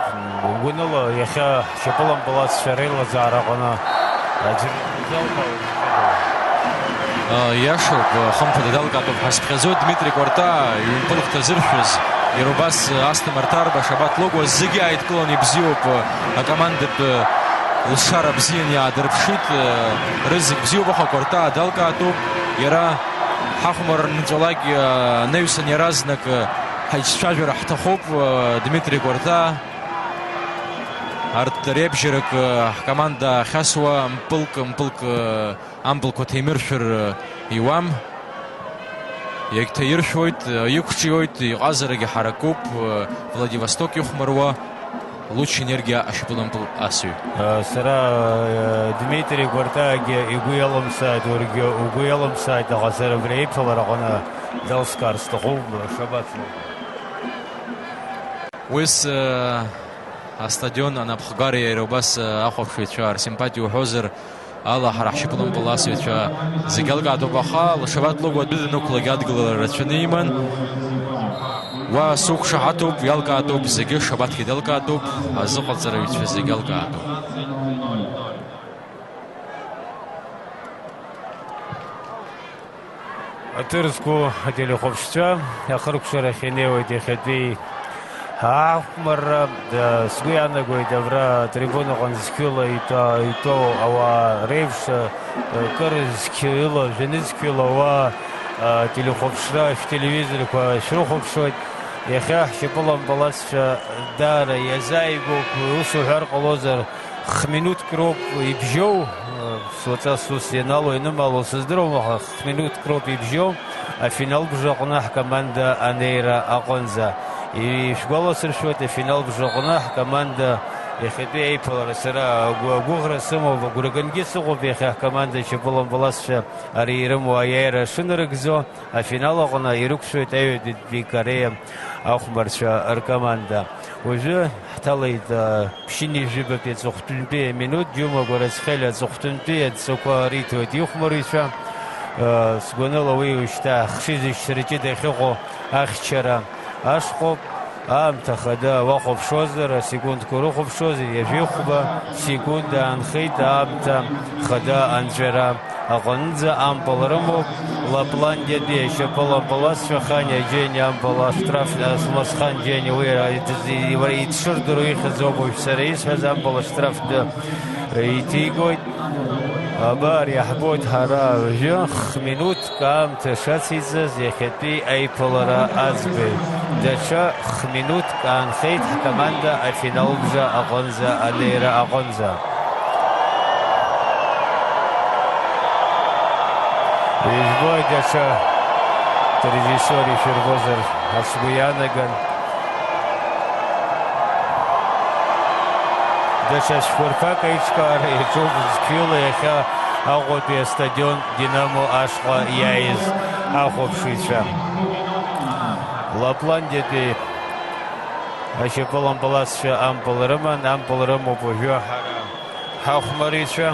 гәаныла иахьа ҳшьапылампыласцәа реилазаара аҟны аӡәыр изалҳәауеит. Иашоуп, хымԥада далкаатәуп ҳәа сыԥхьаӡоит Дмитри Кәарта, ҩ-мпылк ҭазыршәыз, иара убас Асҭамыр Ҭарба, Шабаҭ Логуа зегьы ааидкыланы ибзиоуп, акомандатә лшара бзианы иаадырԥшит, рызегь бзиоуп, аха Кәарта далкаатәуп, иара ҳахәмарра нҵәалак, анаҩсан иаразнак ҳаицәажәара ҳҭахуп, Дмитри Кәарта. Арҭ реибжьарак ҳкоманда ахьасуа мпылк, мпылк, ампылқәа ҭаимыршәыр иуам. Иагьҭаиршәуеит, иқәҿиоит, иҟазарагьы ҳаракуп, Владивосток ихәмаруа Луч Енергиа ашьапылампыл асҩы. Сара Дмитри Гәартаагьы игәы иалымсааит, уаргьы угәы иалымсааит, аха сара абри аиԥылараҟны далскаар сҭахуп, шабацо. Уи с-, астадион анапхгара иара убас ахәаԥшыҩцәа рсимпатиа уҳәозар, ала ҳара ҳшьапылампыласҩцәа зегьы алкаатәуп, аха Лашабаҭ Лыгәа адәы данықәлак адгылара рацәаны иман. Уа сықәшаҳаҭуп, иалкаатәуп, зегьы Шабаҭгьы далкаатәуп, азыҟаҵараҩцәа зегьы алкаатәуп. Аҭыр зқәу ателехәаԥшцәа ахыркәшарахь инеиуеит иахьатәи аахәмарра. Сгәы иаанагоит, абра атрибунаҟны зқьыла итәа-, итәоу ауаа реиԥш, кыр зқьыла, жәанызқьыла ауаа, ателехәаԥшра, шәтелевизорқәа шәрыхәаԥшуеит. Иахьа ҳшьапылампыласцәа даара иазааигәоуп, ус уҳәар ҟалозар, Х-минуҭк роуп ибжьоу, суаҵас ус ианалоу, ианымалоу сыздыруам, аха х-минуҭк роуп ибжьоу, афинал бжаҟны ҳкоманда анеира аҟынӡа. Ишәгәаласыршәоит, афинал бжаҟны ҳкоманда иахьатәи аиԥылара сара агәы-, агәыӷра сымоуп, агәрагангьы сыҟоуп иахьа ҳкоманда шьапылампыласцәа ари ирымоу аиааира шынарыгӡо. Афинал аҟны ирықәшәоит аҩадатәи Кореа ахәмарцәа ркоманда. Уажәы ҳҭалеит, а, ԥшьынҩажәибатәи аҵыхәтәантәи аминуҭ, Џьума Гәарацхелиа аҵыхәтәантәи адҵақәа риҭоит ихәмарыҩцәа. А, сгәаныла уи уажәшьҭа ахшыҩзышьҭра ҷыда ахьыҟоу ахьчара ашҟоуп. Аамҭа хада уахәаԥшуазар, асекундқәа урыхәаԥшуазар, ҩажәихәба секунд аанхеит аамҭа хада анҵәара аҟынӡа ампыл рымоуп. Лапландиатәи ашьапылампыласцәа Хани Џьениа ампыл аштраф, Алмасхан Џьениа уи ара идшырдыруа ихьӡ ауп уажә сара исҳәаз, ампыл аштрафтәы иҭигоит. Абар, иаҳбоит ҳара уажәы х-минуҭк аамҭа шациҵаз иахьатәи аиԥылара аӡбаҩ. Даҽа х-минуҭк аанхеит ҳкоманда афиналбжа аҟынӡа анеира аҟынӡа. Ижәбоит, даҽа режиссиор ишәырбозар ҳәа сгәы иаанаган. Даҽа цәқәырԥак аиҿкаара иаҿуп зқьҩыла иахьа Аҟәатәи астадион Динамо ашҟа иааиз ахәаԥшыҩцәа. Лапландиатәи ашьапылампыласцәа ампыл рыман, ампыл рымоуп уажәы ҳара ҳахәмарыҩцәа.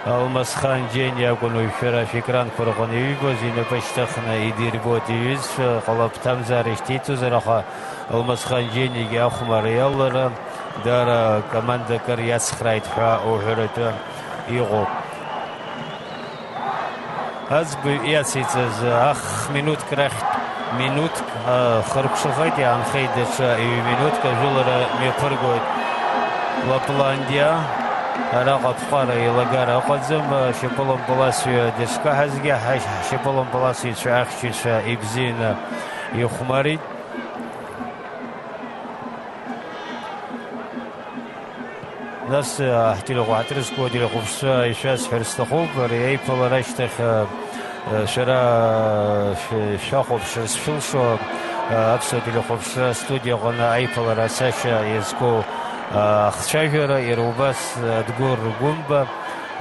Алмасхан Џьениа акәын уажә шәара шәекранқәа рҟны ижәбоз, инапы шьҭыхны идирбоит иҩызцәа, ҟалап ҭамзаара ишьҭеиҵозар, аха Алмасхан Џьениагьы ахәмарра иалалара даара команда акыр иацхрааит ҳәа уҳәаратәы иҟоуп. Аӡбаҩ иациҵаз ах-минуҭк рахьтә минуҭк, а, хыркәшахеит, иаанхеит даҽа ҩ-минуҭк ажәылара мҩаԥыргоит Лапландиа. Араҟа аԥҟара еилагара ыҟаӡам, а, шьапылампыласҩы дышкаҳазгьы, ҳа-, ҳшьапылампыласыҩцәа ахьчаҩцәа ибзианы ихәмарит. Нас, а, ҳтелехәаԥ-, ҳаҭыр зқәу ателехәаԥшцәа ишәасҳәар сҭахуп, ари аиԥылара ашьҭахь, а, а, шәара, а, шә-, шәахәаԥшыр зшәылшо, а, аԥсуа телехәаԥшра астудиа аҟны аиԥылара ацашьа иазку, а, ахцәажәара, иара убас, а, Адгәыр Гәымба,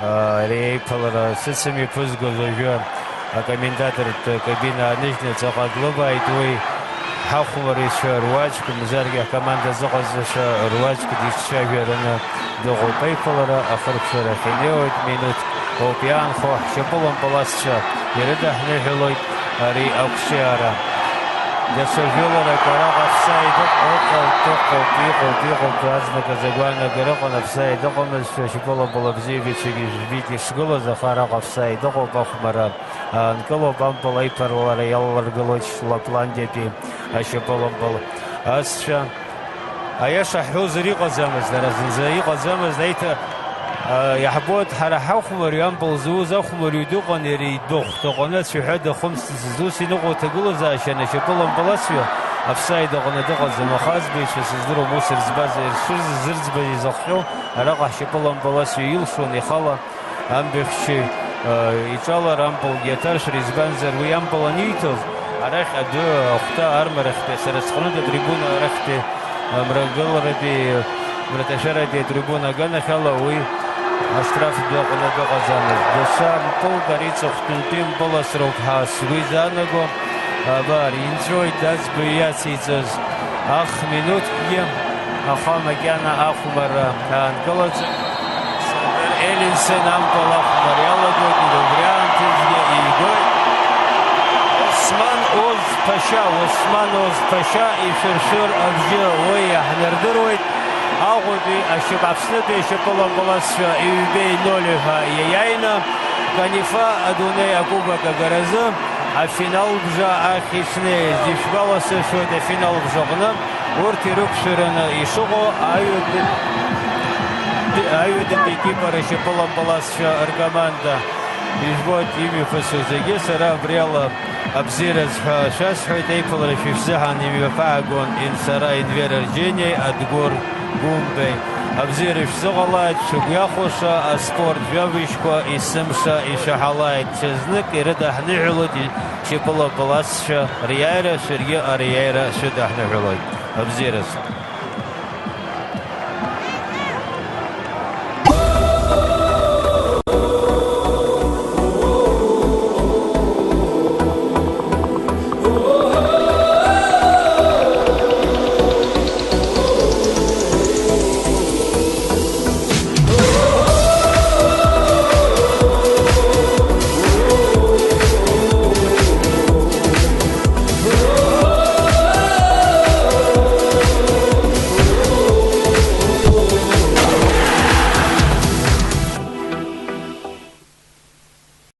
Ари аиԥылара сыцымҩаԥызгоз уажәы акомментатортә кабина ааныжьны ҵаҟа длыбааит уи. Ҳахәмарыҩцәа руаӡәк, мзаргьы ҳкоманда зыҟазҵаша руаӡәк дишцәажәараны дыҟоуп. Аиԥылара ахыркәшарахь инеиуеит, минуҭк ауп иаанхо, ҳшьапылампыласцәа ирыдаҳныҳәалоит ари ақәҿиара. Даҽа жәыларак араҟа офсайд ыҟ-, ыҟоуп, ыҟоуп, иҟоуп, иҟоуп, азныказ агәаанагара ыҟан, офсайд ыҟамызшәа, шьапылампылбзиабаҩцәагьы жәбеит ишгылаз, аха араҟа офсайд ыҟоуп, ахәмарра аанкылоуп, ампыл аиԥылара иалалыргылоит Лапландиатәи ашьапылампыл асцәа. Аиаша ҳҳәозар, иҟаӡамызт, дара зынӡа иҟаӡамызт, аиҭа, а, иаҳбоит, ҳара ҳахәмарҩы, ампыл зуз ахәмарҩы дыҟан, иара идәахә ҭаҟаны ацәаҳәа дахымҵыцызт, ус иныҟәо аҭагылазаашьа анашьапылампыласҩы офсайд аҟны дыҟаӡам, аха аӡбаҩцәа сыздыруам, ус рыӡбаз, ршырзырӡбаз изыхҟьо, араҟа ҳшьапылампыласҩы илшон ихала амбыхьчаҩ Иҿалар ампылгьы аҭаршәра, избанзар уи ампыл аниҭоз, арахь адәы ахәҭа армарахьтәи, сара сҟнытә атрибуна арахьтәи, мрагыларатәи, мраҭашәаратәи атрибуна аганахьала уи аштраф дәы аҟны дыҟаӡамызт. Доусы ампылк ари ҵыхәтәантәи мпыласроуп ҳәа сгәы изаанаго. Абар, инҵәоит аӡбаҩ иациҵаз ахминуҭкгьы, аха макьана ахәмарра аанкылаӡом. Сардор Елисин ампыл ахәмарра иалагоит, убри аамҭазгьы игоит. Осман Оз Ԥашьа, Осман Оз Ԥашьа ишәыршәыр абжьы уи иаҳнардыруеит. Аҟәатәи ашьап-, Аԥснытәи ашьапылампыласцәа ҩбеи ноль ҳәа иаиааины Канифа адунеи акубок агаразы афинал бжа ахь ишнеиз. Ишәгәаласыршәоит, афинал бжаҟны урҭ ирықәшәараны ишыҟоу аҩбатәи, аҩбатәи Кипр ашьапылампыласцәа ркоманда. Ижәбоит, имҩаԥысуа зегьы, сара абриала абзиараз ҳәа шәасҳәоит, еиԥылара шәышәзыҳәан имҩаԥаагон ин-, сара Енвер Арџьениеи Адгәыр Гәымбеи. Абзиара шәзыҟалааит, шәыгәы иахәаша аспорт жәабжьқәа есымша ишәаҳалааит, ҽазнык ирыдаҳныҳәалоит шьапыла паласцәа риааира, шәаргьы ариааира шәыдаҳныҳәалоит. Абзиараз.